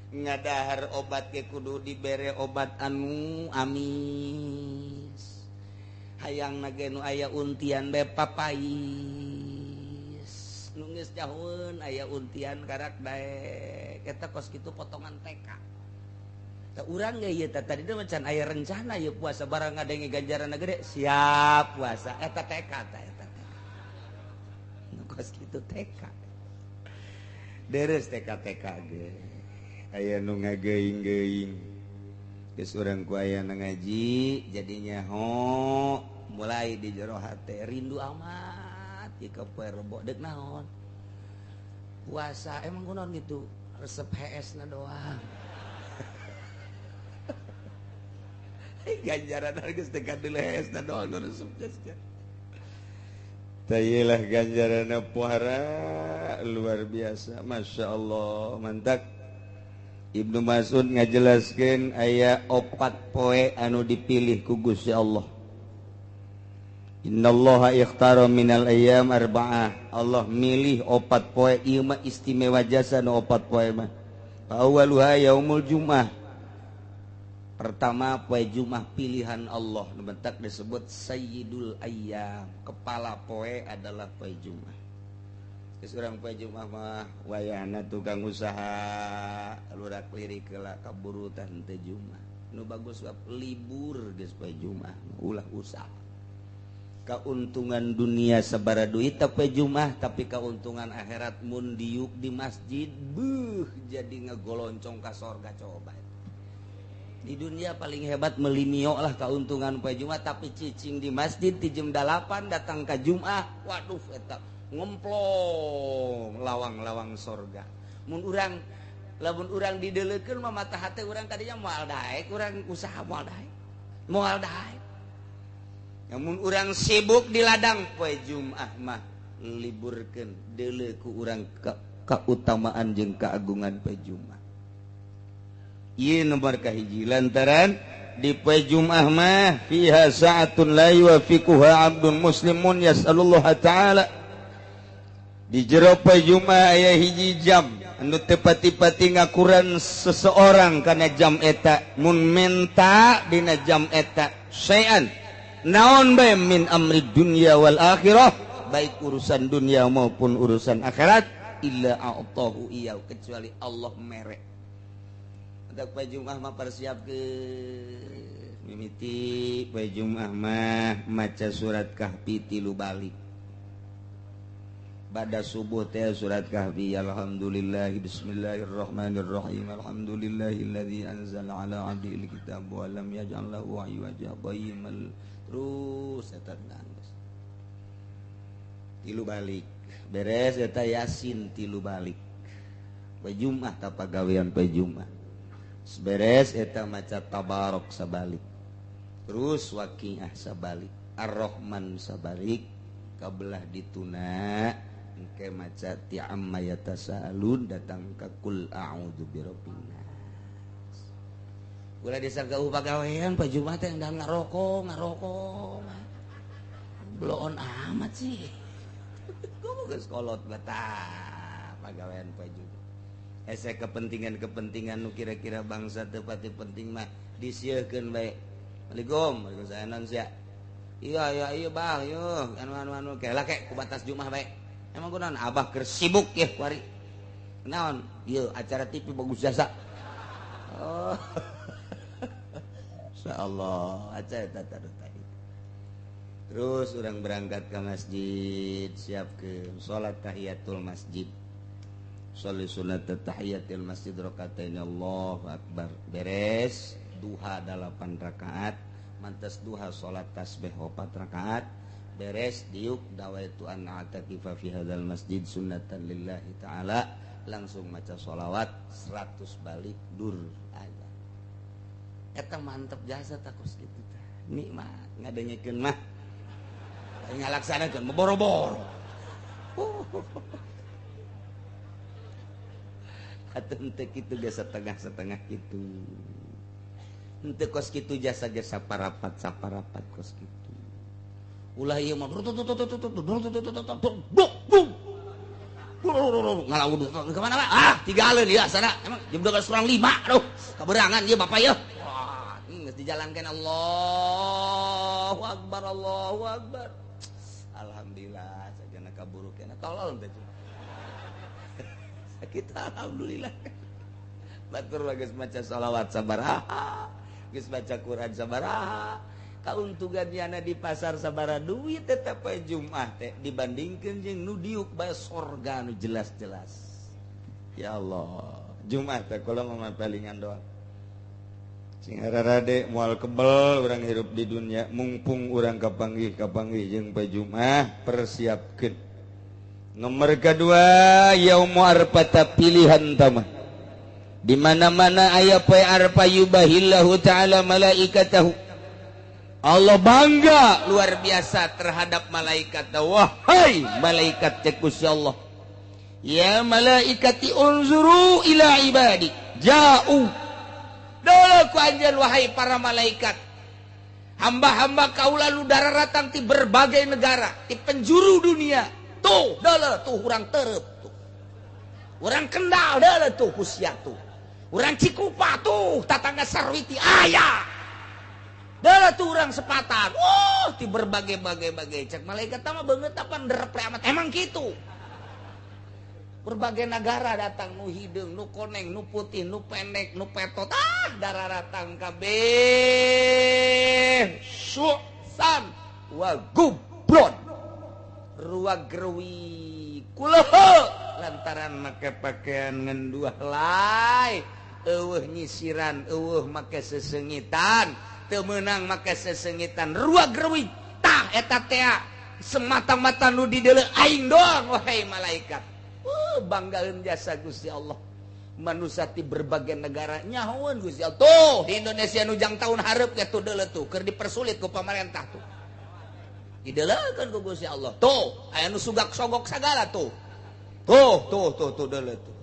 Ngadahar obat ge kudu dibere obat anu amis. Hayang nage nu aya untian bae papais. Nu geus jauheun aya untian karak daek. Eta kos kitu potongan TK. Tah urang ge ieu teh tadi mah can aya rencana ieu puasa barang ngadenge ganjaranna gede siap puasa. Eta TK tah eta TK. Nu kos kitu TK. Deres TK TK ge. Aya nu ngageuing-geuing. Geus urang ku aya nu ngaji jadinya ho mulai di jero hate rindu amat ieu ka poe Rebo deuk naon. Puasa emang kunaon gitu resep HS na doang. Ganjaran geus teu kadeuleu HS na doang nu resep geus. Tah ganjaranna puara luar biasa, Masya Allah, mantap. Ibnu Mas'ud ngajelaskeun aya 4 poe anu dipilih ku Gusti Allah. Innallaha ikhtara minal ayyam arba'ah. Allah milih 4 poe ieu mah istimewa jasa nu 4 poe mah. Awwaluha yaumul jum'ah. Pertama poe Jumat pilihan Allah, nu bentak disebut sayyidul ayyam. Kepala poe adalah poe Jumat. Geus urang poe Jumat mah wayahna tukang usaha lurak lirik heula kaburutan teh Jumat. Nu bagus libur geus poe Jumat, ulah usaha. Keuntungan dunia sabara duit poe Jumat, tapi keuntungan akhirat mun diuk di masjid beuh jadi ngegoloncong ka sorga coba. Di dunia paling hebat melimio lah keuntungan poe Jumat, tapi cicing di masjid di jam 8 datang ke Jumat, waduh eta ngemplong lawang-lawang sorga. Mun urang lamun urang dideleukeun mah mata hate urang tadinya moal daek, urang usaha moal daek. Moal daek. Namun urang sibuk di ladang poe Jumat mah liburkeun deuleu ku urang keutamaan jeung keagungan poe Jumat. Ieu nomor kahiji lantaran di poe Jumat mah fiha sa'atun la yuwafiquha 'abdun muslimun yas'alullah ta'ala. Di jero poe Jumat aya hiji jam Anu teu pati-pati ngakuran seseorang kana jam eta mun menta dina jam eta syai'an naon bae min amri dunya wal akhirah, baik urusan dunia maupun urusan akhirat, illa a'tahu iyau, kecuali Allah mere. Hendak poe Jumat mah persiapkeun mimiti poe Jumat mah maca surat Kahfi 3 balik. Pada subuh teh surat Kahfi, alhamdulillah bismillahirrahmanirrahim, alhamdulillahilladzi anzala ala abdihil kitab wa lam yaj'al lahu 'iwaja qayyimal, terus eta nangis 3 balik beres eta Yasin 3 balik poe Jumat ta pagawean poe Jumat beres eta maca Tabarok sabalik, terus Waqiah sabalik, Ar-Rahman sabalik, kabelah dituna engke maca ti amma yatasalun datang ka kul a'udzu birabbin nas. Ulah disangka pagawean poe Jumat teh enggak ngarokok bloon amat sih. Gua geus kolot betah pagawean poe Jumat. Ese kepentingan-kepentingan nu kira-kira bangsa teu pati penting mah disiekeun bae. Assalamualaikum, waalaikumsalam sia. Iya iya iya bang, yeuh anu anu anu kela ke ku batas Jumat bae. Emang kunaon abah keur sibuk yeuh kuari. Naon? Ieu acara TV bagus jasa. Oh. Insyaallah acara eta tadi. Terus urang berangkat ke masjid, siapkeun salat tahiyatul masjid. Sholli sunat tahiyatul masjid rakaatain, Allahu akbar. Beres duha 8 rakaat, mantas duha salat tasbih 4 rakaat. Beres diuk dawaitu an a'takifa fi hadzal masjid sunnatan lillahi ta'ala, langsung maca sholawat 100 balik dur aja. Eta mantep jasa takos kitu tah. Nikmat ngadengekeun mah. Ngalaksanakeun mah boro-boro. Atuh henteu kitu ge setengah-setengah kitu. Henteu kos kitu jasa ge saparapat-saparapat kos kitu. Ulah ieu mah ngalawu ke mana Pak? Ah, tigaleun ieu asana. Emang jam 12:55 aduh. Kaberangan ieu bapak ieu. Wah, geus dijalankeun Allahu akbar Allahu akbar. Alhamdulillah sajana kaburu kana tolol teh. Sakit alhamdulillah. Batur geus maca sholawat sabaraha, geus baca Quran sabaraha. Kauntungan nyana di pasar sabara duit tetep poe Jumat teh dibandingkeun jeung nu diuk bae sorga nu jelas-jelas. Ya Allah, Jumat teh kula mah palingan doang. Sing hararade moal kebel urang hirup di dunia, mumpung urang kapanggih-kapanggih jeung poe Jumat persiapkeun. Nomor kedua, yaumu arfata pilihan tamah. Di mana-mana aya poe Arfah yubahillahu ta'ala malaikatahu. Allah bangga luar biasa terhadap malaikat. Wahai malaikat cek Gusti Allah, ya malaikati unzuru ila ibadi ja'u. Dulu ku anjeun wahai para malaikat, hamba-hamba kaula nu daratang ti berbagai negara, ti penjuru dunia. Tuh dulu tuh urang terep tuh. Urang Kendal dulu tuh kusia tuh. Urang Cikupa tuh tatangga Sarwiti aya. Dah tuh orang sepatan, oh di berbagai-bagai-bagai cek malaikat mah beungeut apa nderep amat emang gitu. Berbagai negara datang nu hideung, nu koneng, nu putih, nu pendek, nu petot, ah darah datang kabeh. Susan wa gubron ruag gerwi kulehe lantaran make pakaian ngan dua helai, eueuh nyisiran, eueuh make sesengitan. Teu meunang make sesengitan ruag gerwi tah eta tea semata-mata nu dideuleu aing doang wahai malaikat. Banggaeun jasa Gusti Allah. Manusia ti berbagai negara nyahoeun Gusti Allah. Tuh di Indonesia nu jang tahun hareup ge tuh deuleu tuh keur dipersulit ku pamarentah tuh. Dideuleukeun ku Gusti Allah. Tuh aya nu sugak sogok sagala tuh. Tuh tuh tuh tuh deuleu tuh.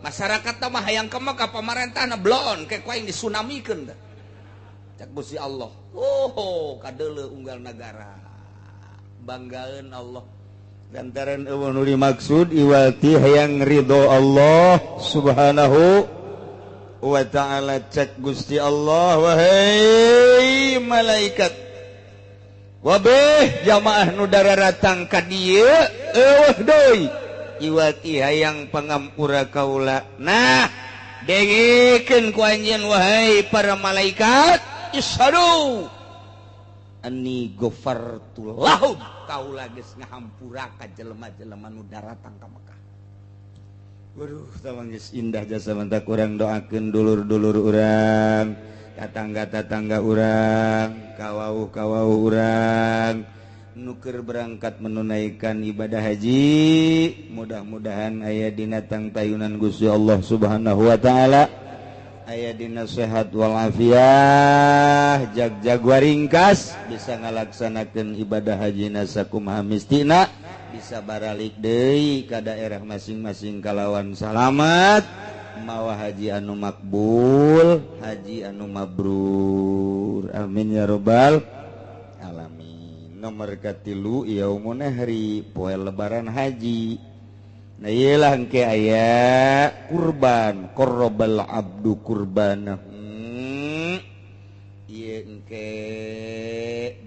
Masyarakat mah hayang ka Mekah pamarentahna bloon ke ku aing disunamikeun teh. Cak Gusti Allah. Oh, kadeuleu unggal negara. Banggaeun Allah. Lantaran eueuh nu dimaksud iwati hayang ridho Allah Subhanahu wa ta'ala. Cek Gusti Allah, wahai malaikat wabeh jamaah nu daratang ka dieu eueuh deui iwati hayang pangampura kaula. Nah, dengekeun ku anjeun wahai para malaikat, isyhadu anni ghafartu lahum, kaula geus ngahampura ka jelema-jelema nu daratang ka Mekah. Waduh, tawang geus indah jasa mantak urang doakeun dulur-dulur urang, tatangga-tatangga urang, kawauh-kawauh urang nu keur berangkat menunaikan ibadah haji, mudah-mudahan aya dina tangtayunan Gusti Allah Subhanahu wa taala, aya dina sehat walafiah, jag-jag waringkas bisa ngalaksanakeun ibadah haji sakumaha mistina, bisa baralik deui ka daerah masing-masing kalawan salamat, mawa haji anu makbul, haji anu mabrur. Amin ya robbal alamin. Nomor katilu yaumun nahri, poe lebaran haji. Nah iyalah engke aya kurban, qarrabal abdu kurbanahu. Ieu engke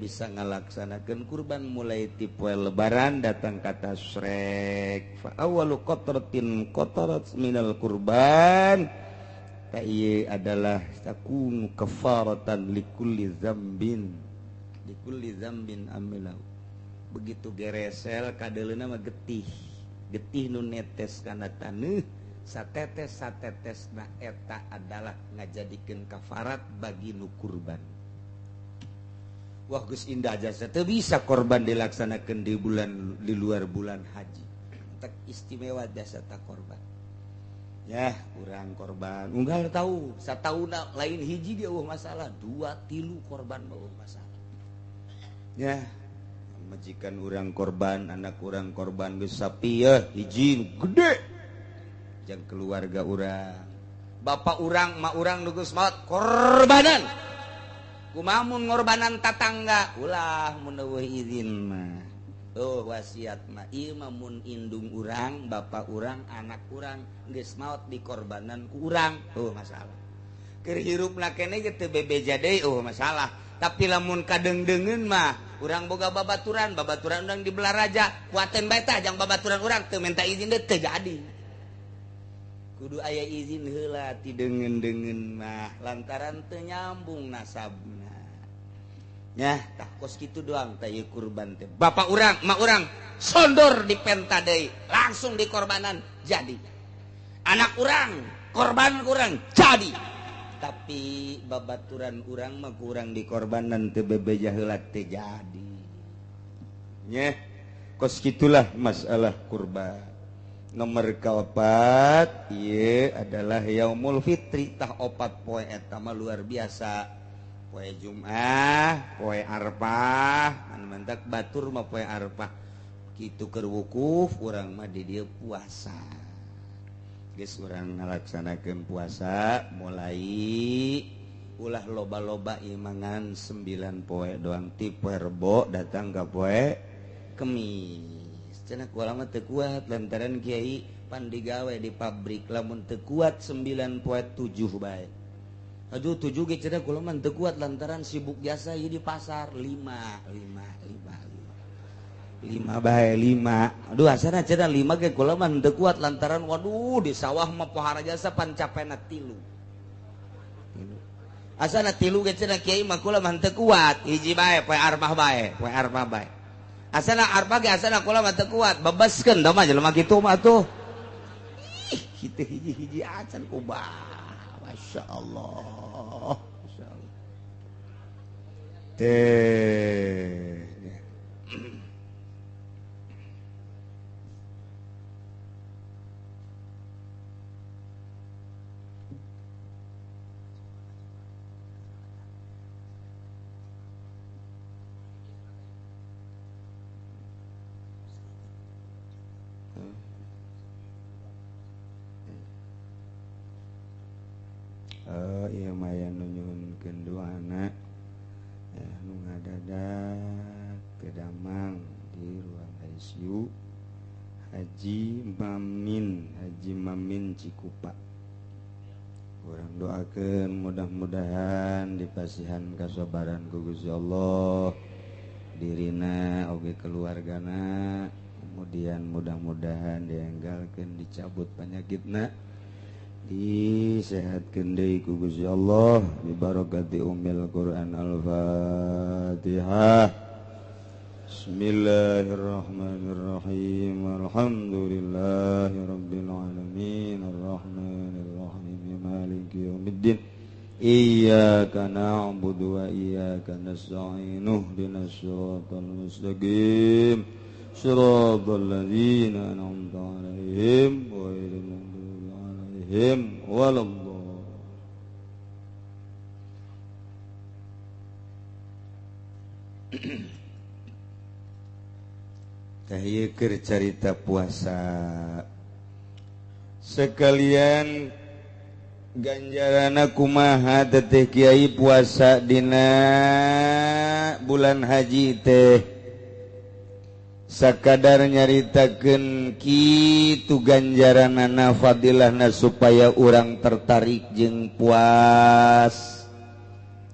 bisa ngalaksanakeun kurban mulai ti poe lebaran datang ka tasrek. Fa awwalu qatratin qatarat minal kurban, ta ieu adalah takunu kafaratan likulli dzambin, likulli dzambin amilahu. Begitu geresel kadeleuna mah getih, getih nu netes kana taneuh, satetes satetes na eta adalah ngajadikeun kafarat bagi nu kurban. Wah geus indah jasa teu bisa korban dilaksanakeun di bulan di luar bulan haji. Tak istimewa jasa tak korban. Ya, urang korban unggal tahu satauna lain hiji ge eueuh masalah, 2 3 korban eueuh masalah. Ya, majikan urang korban, anak urang korban geus sapi ya hiji gede. Jang keluarga urang, bapak urang, mak urang nu geus maot korbanan. Kumaha mun ngorbanan tatangga, ulah mun eueuh izin mah. Oh wasiat mah ieu mah mun indung urang, bapak urang, anak urang geus maot dikorbanan ku urang, oh masalah. Keur hirupna keneh ge teu bebeja deui, oh masalah. Tapi lamun kadengdengeun mah urang boga babaturan, babaturan urang di Belaraja, kuateun bae tah jang babaturan urang teu minta izin deui teu jadi. Kudu aya izin heula ti deungeun-deungeun mah lantaran teu nyambung nasabna. Nyah tah kos kitu doang tah ieu kurban teh. Bapak urang, mak urang sondor dipenta deui, langsung dikorbanan jadi. Anak urang korban urang jadi. Tapi babaturan urang mah kurang dikorbanan teu bebeja heula teu jadi. Nyah kos kitulah masalah kurban. Nomor keempat ieu adalah yaumul fitri. Tah opat poe eta mah luar biasa. Poe Jumat, poe Arfah, anu mantak batur mah poe Arfah. Kitu keur wukuf urang mah di dieu puasa. Geus urang ngalaksanakeun puasa mulai ulah loba-loba imangan 9 poe doang ti poe Rebo datang ka poe Kemis. Cenah kula mah teu kuat lantaran kiai pan digawe di pabrik, lamun teu kuat 9.7 bae. Aduh 7 ge cenah kula mah teu kuat lantaran sibuk jasa ieu di pasar. 5 5 5 5 bae 5. Aduh asana cenah 5 ge kula mah teu kuat lantaran waduh di sawah mah pohara jasa pan capena 3. Asana 3 ge cenah kiai mah kula mah teu kuat, hiji bae poe Arfah bae, poe Arfah bae. Asana Arfah ge asana kula mah teu kuat, bebaskeun da mah jelema kitu mah tuh. Ih, kitu hiji-hiji acan kubah. Masya Allah. Masya Allah. Teh. Ieu mah aya nu nyuhunkeun doana nu ngadadak teu damang di ruang ICU. Haji Mamin Cikupa. Urang doakeun mudah-mudahan dipasihan kasabaran ku Gusti Allah dirina oge keluargana, kemudian mudah-mudahan dienggalkeun dicabut penyakitna, disehatkeun deui ku Gusti Allah bi barakati ummil Quran. Al-Fatihah. Bismillahirrahmanirrahim. Alhamdulillahirabbil alamin arrahmanirrahim maliki yaumiddin. Iyyaka na'budu wa iyyaka nasta'in ihdinas siratal mustaqim siratal ladzina an'amta 'alaihim ghairil maghdubi 'alaihim waladdallin. Tah ieu keur carita puasa sekalian ganjarana kumaha teteh kiai puasa dina bulan haji teh sakadar nyaritakeun kitu ganjaranana fadilahna supaya urang tertarik jeung puas.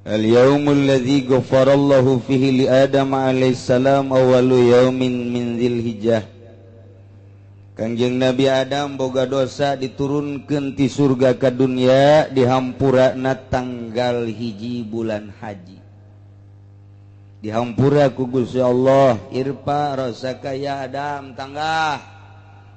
Al-yaumul ladzi ghafarallahu fihi li Adam alaihissalam awwalu yaumin min dzilhijjah. Kangjeng Nabi Adam boga dosa diturunkeun ti surga ka dunia dihampurana tanggal 1 bulan haji. Dihampura ku Gusti Allah, irfa rasaka ya Adam tanggah.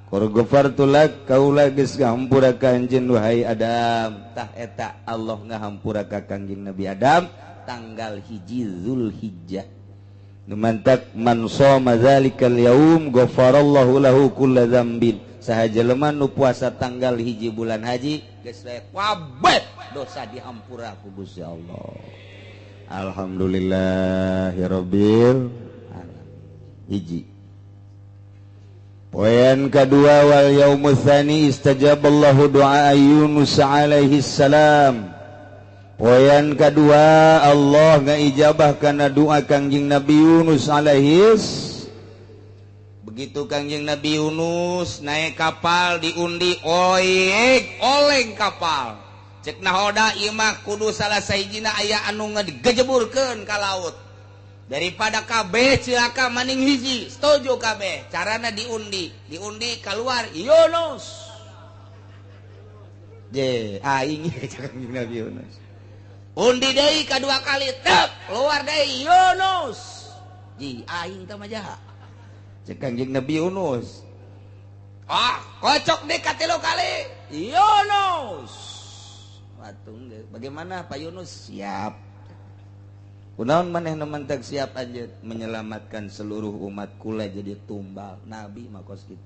Qad ghafartu lak kaula geus ngahampura ka anjeun wahai Adam. Tah eta Allah ngahampura ka Kangjeng Nabi Adam tanggal 1 Zulhijjah. Numantak man shoma dzalikal yaum ghafarallahu lahu kulla dzambin. Saha jelema nu puasa tanggal 1 bulan haji geus kabeh dosa dihampura ku Gusti Allah. Alhamdulillahirabbil alamin. Hiji. Poin kedua wal yaumus tsani istajaballahu du'a Yunus alaihi salam. Poin kedua Allah ngaijabah kana doa Kangjeng Nabi Yunus alaihis. Begitu Kangjeng Nabi Yunus naik kapal diundi oek oleng kapal. Cek nahoda ieu mah kudu salah sahijina aya anu ngagejeburkeun ka laut. Daripada kabeh cilaka maning hiji, setuju kabeh. Carana diundi, diundi keluar Yunus. Je, aing cek Nabi Yunus. Undi deui kadua kali tep keluar deui Yunus. Ji, aing teh mah jaha. Cek Kangjeng Nabi Yunus. Ah, kocok deui katilu kali Yunus. Watung bagaimana Pak Yunus? Siap. Kunaon maneh nu mentek siap aja menyelamatkan seluruh umat kula jadi tumbal nabi mah kos kitu.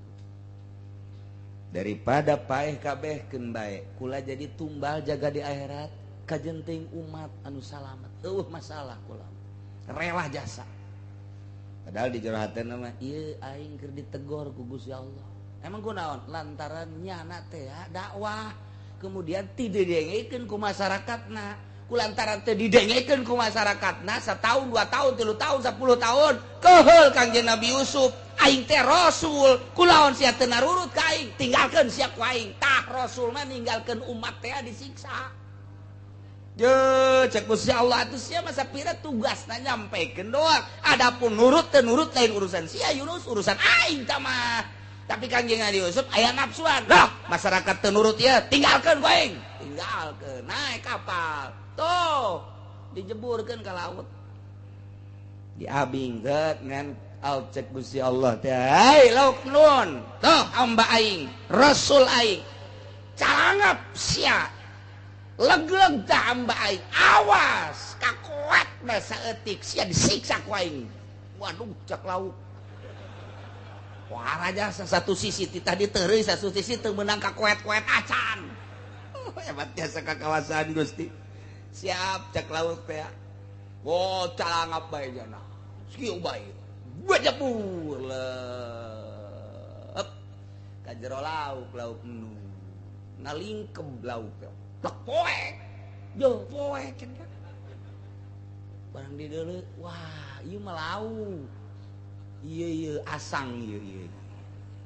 Daripada paeh kabeh keun bae kula jadi tumbal jaga di akhirat kajenting umat anu salamat. Eueuh masalah kula. Rela jasa. Padahal di jero hatena mah ieu aing keur ditegor ku Gusti Allah. Emang kunaon? Lantaran nyana teh dakwah kemudian teu didengekeun ku masyarakatna. Kulantaran teu didengekeun ku masyarakatna setahun, 2 tahun, 3 tahun, 10 tahun keheul Kangjeng Nabi Yusuf aing teh rasul kulaon sia teu narurut ka aing tinggalkeun sia ku aing. Tah rasul mah ninggalkeun umat teh disiksa. Je cek Gusti Allah atuh sia masa pira tugasna nyampekeun doang, adapun nurut teu nurut lain urusan sia Yunus, urusan aing tah mah. Tapi Kangjeng Nabi Yusuf aya nafsuan lah masyarakat teu nurut ieu tinggalkeun ku aing, tinggalkeun naik kapal tuh dijeburkan ke laut diabing ngan al cek Gusti Allah teh hai lauk nun tuh hamba aing rasul aing calangap sia leg-leg tah hamba aing awas kakuat na saeutik sia disiksa ku aing. Waduh cek lauk wah raja satu sisi titah diteureuy satu sisi teu meunang kakuet-kuet acan. Hebat jasa kakawasan Gusti. Siap cek laut teh. Oh calangap bae jana. Kieu bae. Bajapur leup. Ka jero lauk lauk nu. Ngalingkeb lauk teh. Plek poek. Jo poek cenah. Barang di deuleu, wah ieu mah lauk. Ieu ieu asang ieu ieu.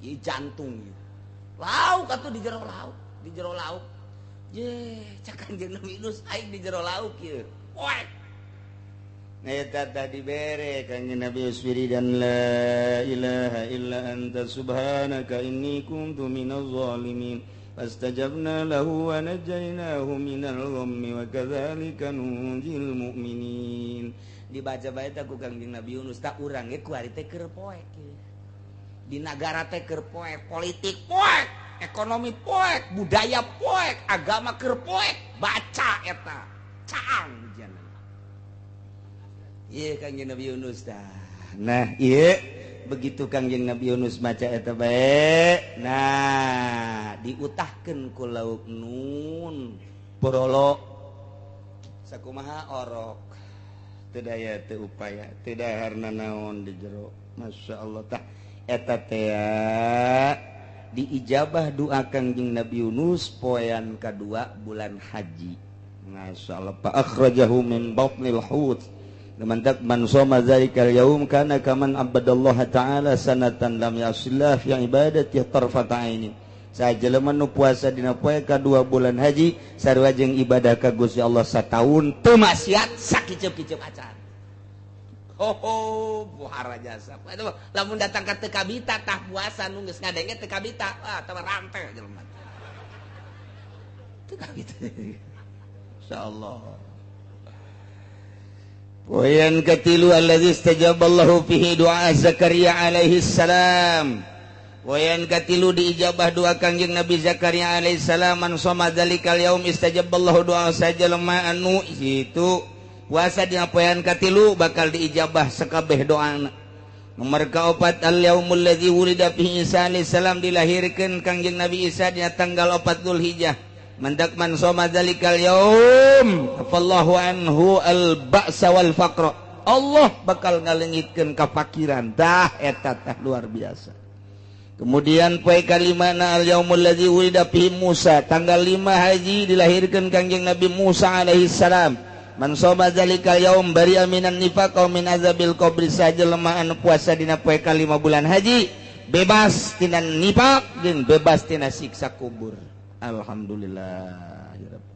Ieu jantung ieu. Lauk atuh di jero lauk, di jero lauk. Ye, cak Kanjeng Nabi Yunus aing di jero lauk ieu. Poek. Eta tadi bere Kanjeng Nabi Yunus dan la ilaha illa anta subhanaka inni kuntu minaz zalimin. Fastajabna lahu wa najainahu minal ghammi wa kadzalika nunjil mu'minin. Dibaca bae teh ku Kangjeng Nabi Yunus tak urang ge kuari teh keur poek. Di nagara teh keur poek, politik poek, ekonomi poek, budaya poek, agama keur poek, baca eta caang ujian. Ieu Kangjeng Nabi Yunus tah. Nah, ieu begitu Kangjeng Nabi Yunus maca eta bae, nah diutahkeun ku lauk nun borolo sakumaha orok teu daya teu upaya teu daharna naon di jero. Masya Allah tah eta teh diijabah doa Kangjeng Nabi Yunus poean kadua bulan haji. Masya Allah fa akhrajahu min batnil hut. Mantak man shoma zalikal yaum kana kaman abadallaha ta'ala sanatan lam yasillah fi ibadati tarfata aini. Sajelema nu puasa dina poe kadua bulan haji sarua jeung ibadah ka Gusti Allah sataun teu maksiat sakiceup-kiceup acan. Ho ho buhara jasa. Aduh, lamun datang ka teu kabita tah puasa nu geus ngadenge teu kabita, wah tah rante jelema. Teu kabita. Insyaallah. Poin katilu allazi istajaballahu fihi du'a Zakaria alaihi salam. Poin katilu diijabah doa Kangjeng Nabi Zakaria alaihi salam man shoma dzalikal yaum istajaballahu du'a sajalema anu itu puasa dina poean katilu bakal diijabah sakabeh doana. Nomor kaopat al yaumul ladzi wulida fihi Isa alaihi salam dilahirkeun Kangjeng Nabi Isa dina tanggal 4 Dzulhijjah. Mandak man shoma dzalikal yaum afallahu anhu al ba'sa wal faqra. Allah bakal ngalengitkeun kafakiran. Tah eta tah luar biasa. Kemudian poe kalimana al yaumul ladzi wulida fihi Musa tanggal 5 haji dilahirkeun Kangjeng Nabi Musa alaihi salam. Man shoma dzalikal yaum bari'a minan nifaq wa min azabil qabri. Sajelema anu puasa dina poe kalima bulan haji bebas tina nifaq jeung bebas tina siksa kubur. Alhamdulillah ya Rabb.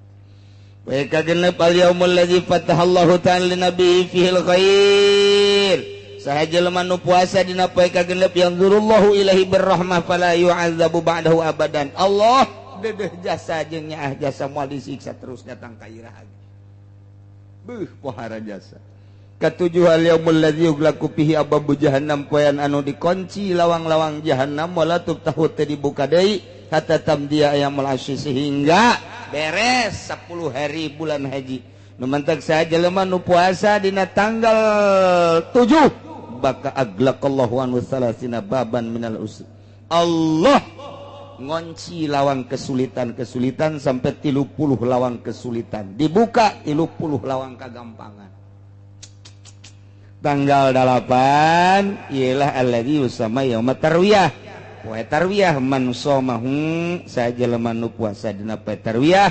Wa kagenep al yaumul ladzi fatahallahu ta'ala lin nabi fihil khair. Saha jelema nu puasa dina poe kagenep yanzurullahu ilaihi birrahmah fala yu'adzabu ba'dahu abadan. Allah dedeh jasa jeung nyaah jasa moal disiksa terus datang ka iraha. Beuh pohara jasa. Katujuh al yaumul ladzi yughlaqu fihi abwabu jahannam poean anu dikunci lawang-lawang jahannam wala tuftahu teu dibuka deui hatta tamdiya ayyamul asy sehingga beres 10 hari bulan haji. Nu mantak saha jelema nu puasa dina tanggal 7 baka aglaqallahu anhu salasina baban minal usr. Allah ngonci lawang kesulitan-kesulitan sampai 30 lawang kesulitan dibuka 30 lawang kagampangan. Tanggal 8 ialah alladzi yusama yaumat tarwiyah. Poe tarwiyah man shomahu sajelema nu puasa dina poe tarwiyah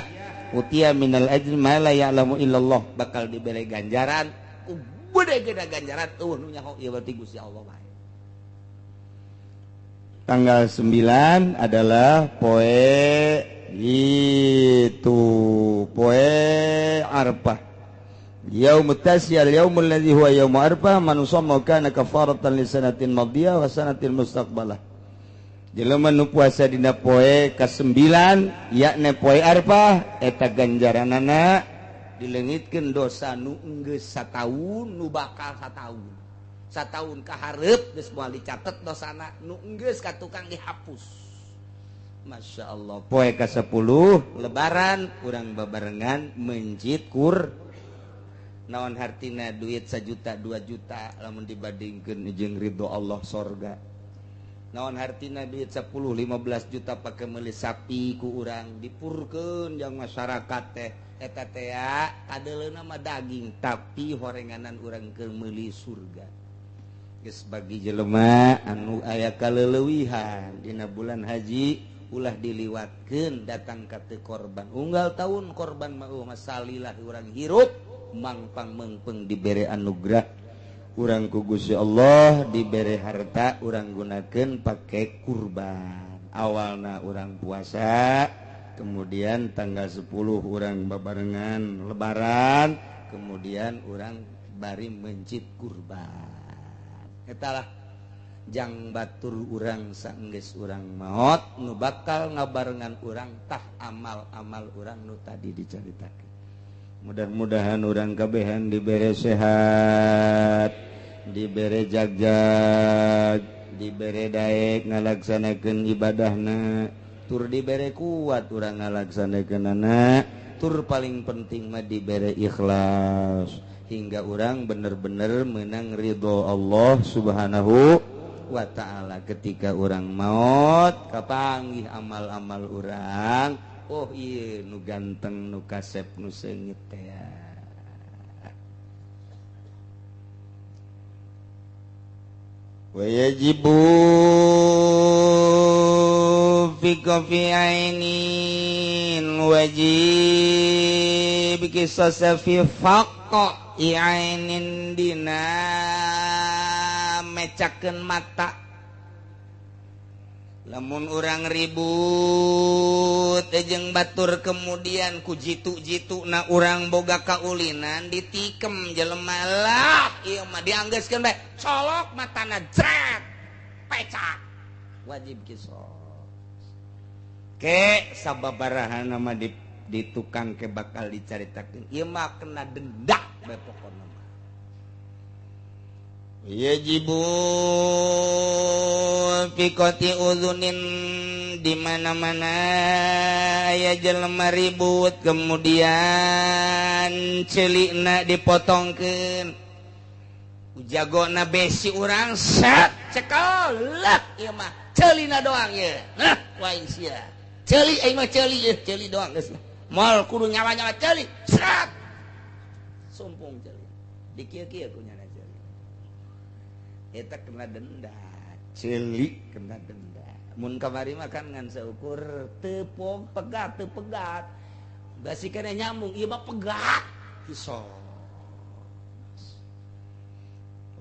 utia minal ajri ma la ya'lamu illallah bakal dibere ganjaran ku gede-gede ganjaran eueuh nu nyaho ieu berarti Gusti Allah bae. Tanggal 9 adalah poe itu poe Arafah. Yaumut tasyal yaumul ladzi huwa yaumu Arafah man shoma kana kafaratan li sanatin madiyah wa sanatin mustaqbalah. Jelema nu puasa dina poe ka-9 yakni poe Arafah eta ganjaranana dileungitkeun dosa nu enggeus sataun nu bakal sataun. Sataun ka hareup geus moal dicatet dosana nu enggeus ka tukang dihapus. Masya Allah. Poe ka-10 lebaran urang babarengan mencit kur naon hartina duit 1 juta 2 juta lamun dibandingkeun jeung ridho Allah sorga. Naon hartina duit 10 15 juta pake meuli sapi ku urang dipurkeun jang masyarakat teh eta teh kadeuleuna mah daging tapi horenganan urang keur meuli surga. Geus bagi jelema anu aya kaleulewihan dina bulan haji ulah diliwatkeun datang ka teu korban. Unggal taun korban mah salilah urang hirup mangpang meungpeung dibere anugerah Urang ku Gusti Allah dibere harta urang gunakeun pake kurban. Awalna urang puasa, kemudian tanggal 10 urang babarengan lebaran, kemudian urang bari mencit kurban. Eta lah jang batur urang saenggeus urang maot nu bakal ngabarengan urang tah amal-amal urang nu tadi dicaritakeun. Mudah-mudahan urang kabehan dibere sehat, dibere jagjag, dibere daek ngalaksanakeun ibadahna, tur dibere kuat urang ngalaksanakeunana, tur paling penting mah dibere ikhlas hingga urang bener-bener menang ridho Allah Subhanahu wa ta'ala. Ketika urang maot kapanggih amal-amal urang, oh iya nu ganteng nu kasep nu seungit teh. Wa yajibu fi kafi ainin wajib qisas fi faqa ainin dina mecakeun mata. Lamun urang ribut jeung batur kemudian ku jitu-jitu na urang boga kaulinan ditikem jelema lah ieu mah dianggeuskeun bae colok matana jret pecak wajib kisos. Ke sababaraha mah di tukang ke bakal dicaritakeun ieu mah kena denda bae pokona mah. Yajibu fi qati udhunin di mana-mana aya jelema ribut kemudian celikna dipotongkeun jagona besi urang set cekel lah ieu mah celina doang ye. Nah wae sia ceuli aing mah ceuli ye ceuli doang geus moal kudu nyawa-nyawa ceuli set sumpung ceuli dikieu-kieu ku nyana ceuli eta kena denda. Celik kena denda. Mun kamari mah kan ngan seukur teu pegat teu pegat. Basi kana nyambung ieu mah pegat. Kisos.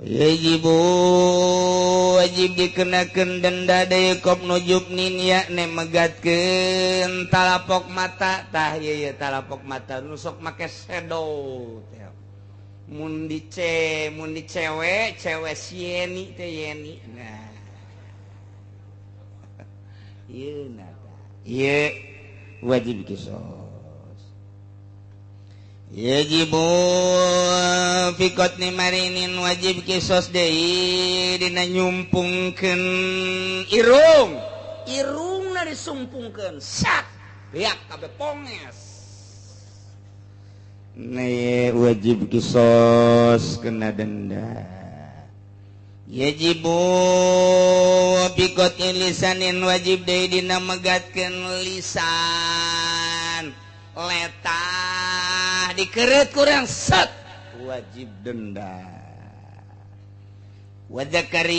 Yajibu wajib dikenakeun denda deui kop nujubnin yakni megatkeun talapok mata. Tah ieu ye talapok mata nu sok make shadow teh. Mun di mun di cewek, cewek si Yeni teh Yeni. Nah. Ieu na ieu wajib kisos. Yajibu fi qatni marinin wajib kisos deui dina nyumpungkeun irung. Irungna disumpungkeun sak beak kabeh ponges. Nih wajib kisos kena denda. Yajibu fi qatni lisanin wajib deui dina megatkeun lisan. Letah dikeret kurang set wajib denda. Wa zakarin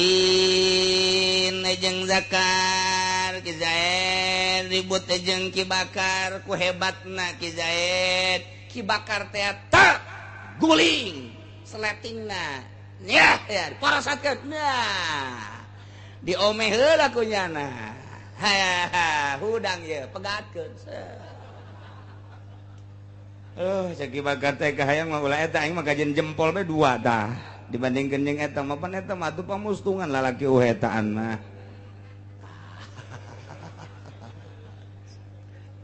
jeung zakar Ki Zaid ribut jeung Ki Bakar ku hebatna Ki Zaid Ki Bakar teh guling seletingna nyah ya parasatkeun nah diomeh heula ku nyana ha hudang ye pegatkeun. Cek Ki Bakar teh kahayang mah ulah eta aing mah kajeun jempol bae dua tah dibandingkeun jeung eta mah pan eta mah atuh pamustungan lalaki uhetaan mah.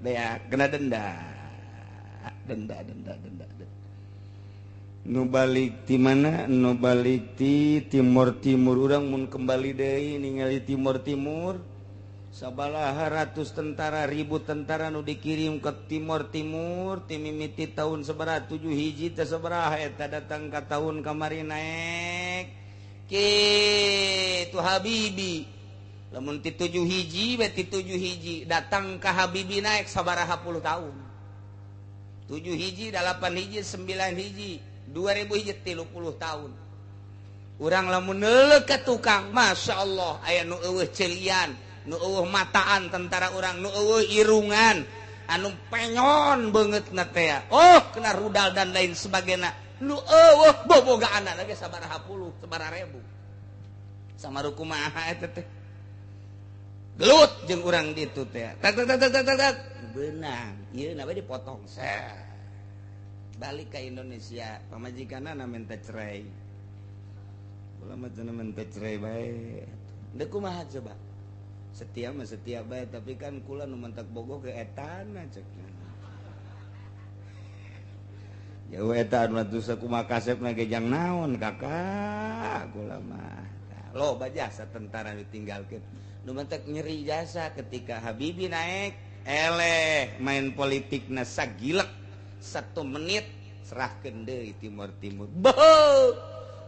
Bea kena denda. Denda denda denda. Nu balik ti mana? Nu balik ti Timur Timur urang mun kembali deui ningali Timur Timur. Sabalaha ratus tentara ribu tentara nu dikirim ke Timur Timur timimiti tahun sabaraha 7 hiji teh sabaraha eta datang ka tahun kamari naek kitu Habibi lamun ti 7 hiji we ti 7 hiji datang ka Habibi naek sabaraha puluh tahun 7 hiji 8 hiji 9 hiji 2000 hiji 30 tahun urang lamun neuleuh ka tukang Masya Allah aya nu eueuh celian nu eueuh mataan tentara urang nu eueuh irungan anu penyon beungeutna teh oh kena rudal dan lain sebagainya Nu eueuh bobogaanna ge sabaraha puluh, sabaraha ribu. Samaru kumaha eta teh? Gelut jeung urang ditu teh. Tak tak tak tak tak tak. Beunang, ieu na we dipotong. Set. Balik ke Indonesia, pamajikanna minta cerai. Kula mah cenah minta cerai bae. Deuk kumaha coba? Setia mah setia bae, tapi kan kula nu mentak bogoh ke etana cek. Jauh eta anu atuh sakumaha kasepna ge jang naon kakak kula mah. Loba jasa tentara ditinggalkeun. Nu mentak nyeri jasa ketika Habibie naik, eleh main politikna sagilek 1 menit serahkeun deui Timur Timur. Beuh,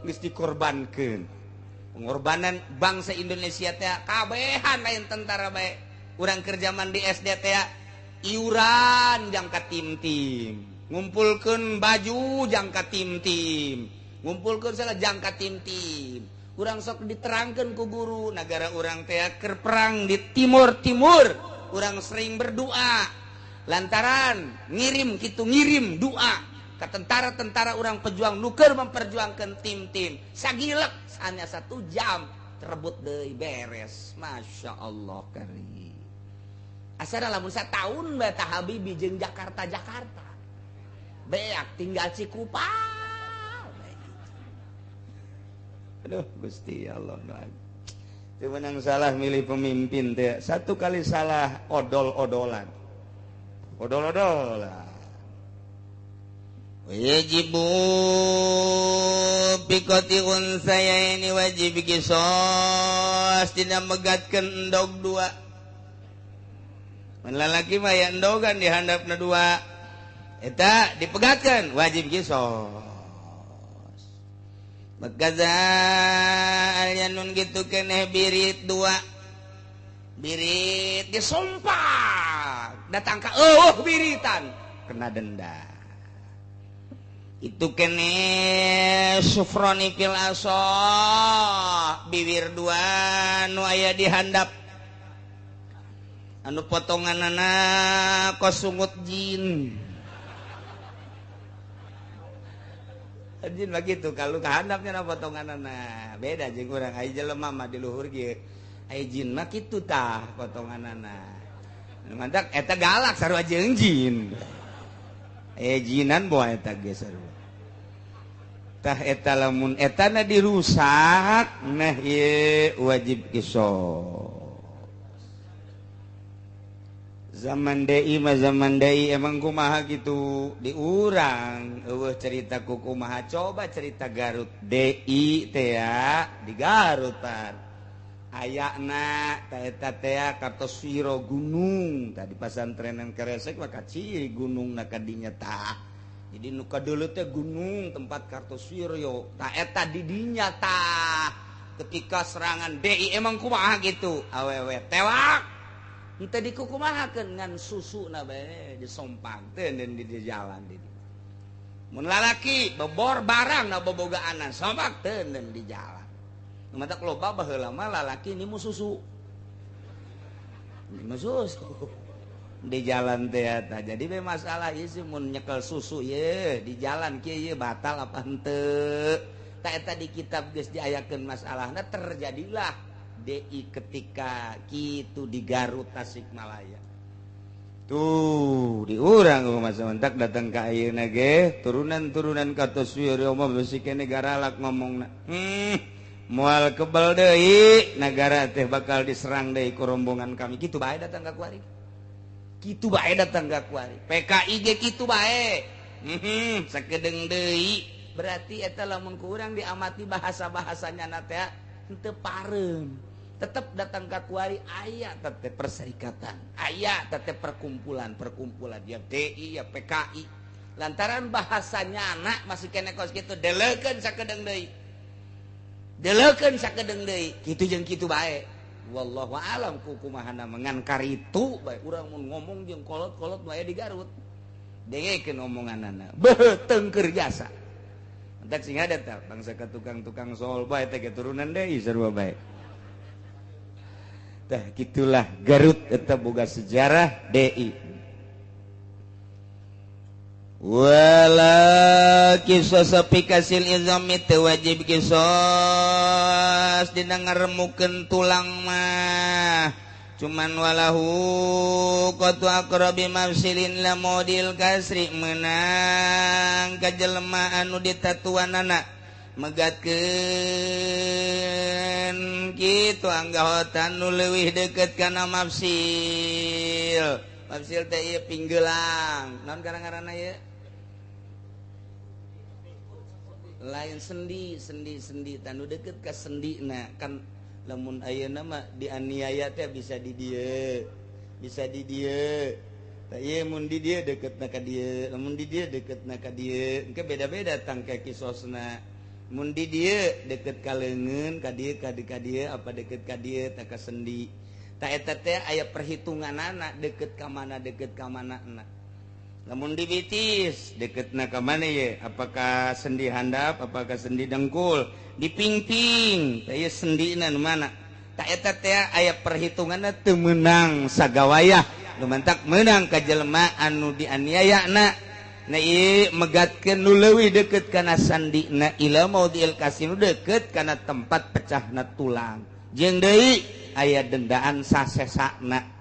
geus dikorbankeun. Pengorbanan bangsa Indonesia teh kabehan lain tentara bae. Urang keur zaman di SD teh iuran jangka tim-tim, ngumpulkeun baju jangka tim-tim, ngumpulkeun salah jangka tim-tim. Urang sok diterangkeun ku guru nagara urang teh keur perang di Timur Timur, urang sering berdoa lantaran ngirim kitu ngirim doa ke tentara-tentara urang pejuang nu keur memperjuangkan tim-tim. Sagilek hanya 1 jam terebut deui beres. Masya Allah karim. Asana lamun satahun bae tah Habibie jeung Jakarta Jakarta. Beak tinggal Cikupa. Aduh Gusti Allah. Cuman yang salah milih pemimpin teh. Satu kali salah odol-odolan. Odol-odolan. Wajibu bikoti unsayaini wajib kisos dina megatkeun endog dua. Mun lalaki mah aya endogan di handapna dua. Eta dipegatkeun wajib kisos. Makaza alyanun gitu keneh birit dua. Birit disumpah datang ka eueuh biritan kena denda. Itu kene sufroni fil aso bibir dua nu aya di handap anu potonganana kosungut jin. Jin mah kitu kalau ka handapnya na potonganana beda jeung urang aya jelema mah di luhur kieu aya jin mah kitu tah potonganana. Mantak eta galak sarua jeung jin. Jinan boa eta ge sarua. Tah eta lamun etana dirusak nah ieu wajib kisos. Zaman DI mah zaman DI emang kumaha gitu di urang eueuh cerita ku kumaha coba cerita Garut DI teh ya di Garut pan. Ayana ta eta teh Kartoswiro gunung tadi pasantrenan Keresek mah kaciri gunung na kadinya tah. Jadi nu kadeuleu teh gunung tempat Kartoswiro tah eta di dinya tah. Ketika serangan DI emang kumaha gitu awewe tewak henteu dikukumahakeun ngan susuna bae disompang teh di jalan di dieu. Mun lalaki bebor barang na bobogaanan sompak teh di jalan. Matak loba baheula mah lalaki nimu susu. Nimu susu. Di jalan teh eta. Jadi be masalah ieu sih mun nyekel susu ye di jalan kieu ye batal apa henteu. Ta eta di kitab geus diayakeun masalahna terjadilah DI ketika kitu di Garut Tasikmalaya. Tuh di urang masa mentak datang ka ayeuna ge turunan-turunan Kartoswiro mah beusi keneh garalak ngomongna. Moal kebal deui nagara teh bakal diserang deui ku rombongan kami. Kitu bae datang ka kuari. Kitu bae datang ka kuari. PKI ge kitu bae. Sakedeung deui. Berarti eta lamun ku urang diamati bahasa-bahasanya na teh henteu pareum. Tetep datang ka kuari aya teh perserikatan, aya teh perkumpulan-perkumpulan ya DI ya PKI. Lantaran bahasanya anak masih kene kos kitu deleukeun sakedeung deui. Deleukeun sakedeung deui kitu jeung kitu bae. Wallahu alam ku kumahana mengan karitu bae urang mun ngomong jeung kolot-kolot bae di Garut. Dengekeun omonganana. Beuh teungkeur jasa. Entak sing ada tah bangsa ka tukang-tukang sol bae teh keturunan deui sarua bae. Tah kitulah Garut eta boga sejarah DI. Wala kisos pikasil izami teu wajib kisos dina ngaremukeun tulang mah cuman walahu qatu aqrabi mafsilin la modil kasri menang ka jelema anu ditatuanana megatkeun kitu anggahotan nu leuwih deukeut kana mafsil. Mafsil teh ieu pinggelang naon ngaranna ieu lain sendi sendi sendi tanu deket ka sendina kan lamun ayeuna mah dianiaya teh bisa di dieu bisa di dieu tah ieu mun di dieu deketna ka dieu lamun di dieu deketna ka dieu engke beda-beda tangke kisosna mun di dieu deket ka leungeun ka dieu ka dieu apa deket ka dieu tah ka sendi tah eta teh aya perhitunganana deket ka mana na. Lamun dibitis deketna ka mana ye apakah sendi handap apakah sendi dengkul dipingping teh ieu sendina nu mana ta eta teh aya perhitunganna teu meunang sagawayah nu mantak meunang ka jelema anu dianiayana na ieu megatkeun nu leuwih deukeut kana sandina ila maudil kasinu deukeut kana tempat pecahna tulang jeung deui aya dendaan sasesana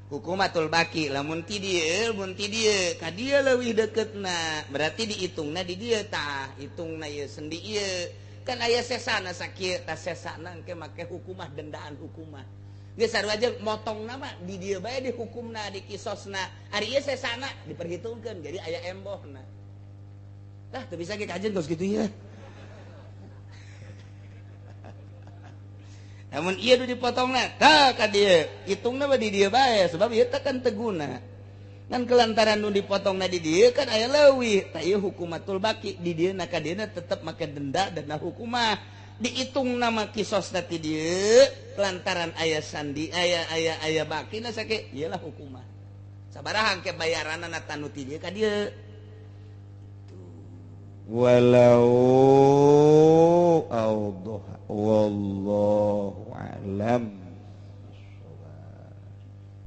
hukumatul baki lamun ti dieu mun ti dieu ka dieu leuwih deketna berarti dihitungna di dieu tah hitungna ieu sendi ieu kan aya sesana sakieu tah sesana engke make hukumah dendaan hukumah geus sarua jeung motongna mah di dieu bae dihukumna dikisosna ari ieu sesana diperhitungkeun jadi aya embohna tah teu bisa ge kajen geus kitu ieu. Namun ieu nu dipotongna tah ka dieu hitungna mah di dieu bae sebab ieu teh kan teu guna ngan kelantaran nu dipotongna di dieu kan aya leuwih tah ieu hukumatul baki di dieu na ka dieu tetep make denda denda hukumah dihitung nama kisosna ti dieu lantaran aya sandi aya aya aya bakina sake ieu lah hukumah sabaraha engke bayaranna tanu ti dieu ka dieu walau awdha wallahu a'lam.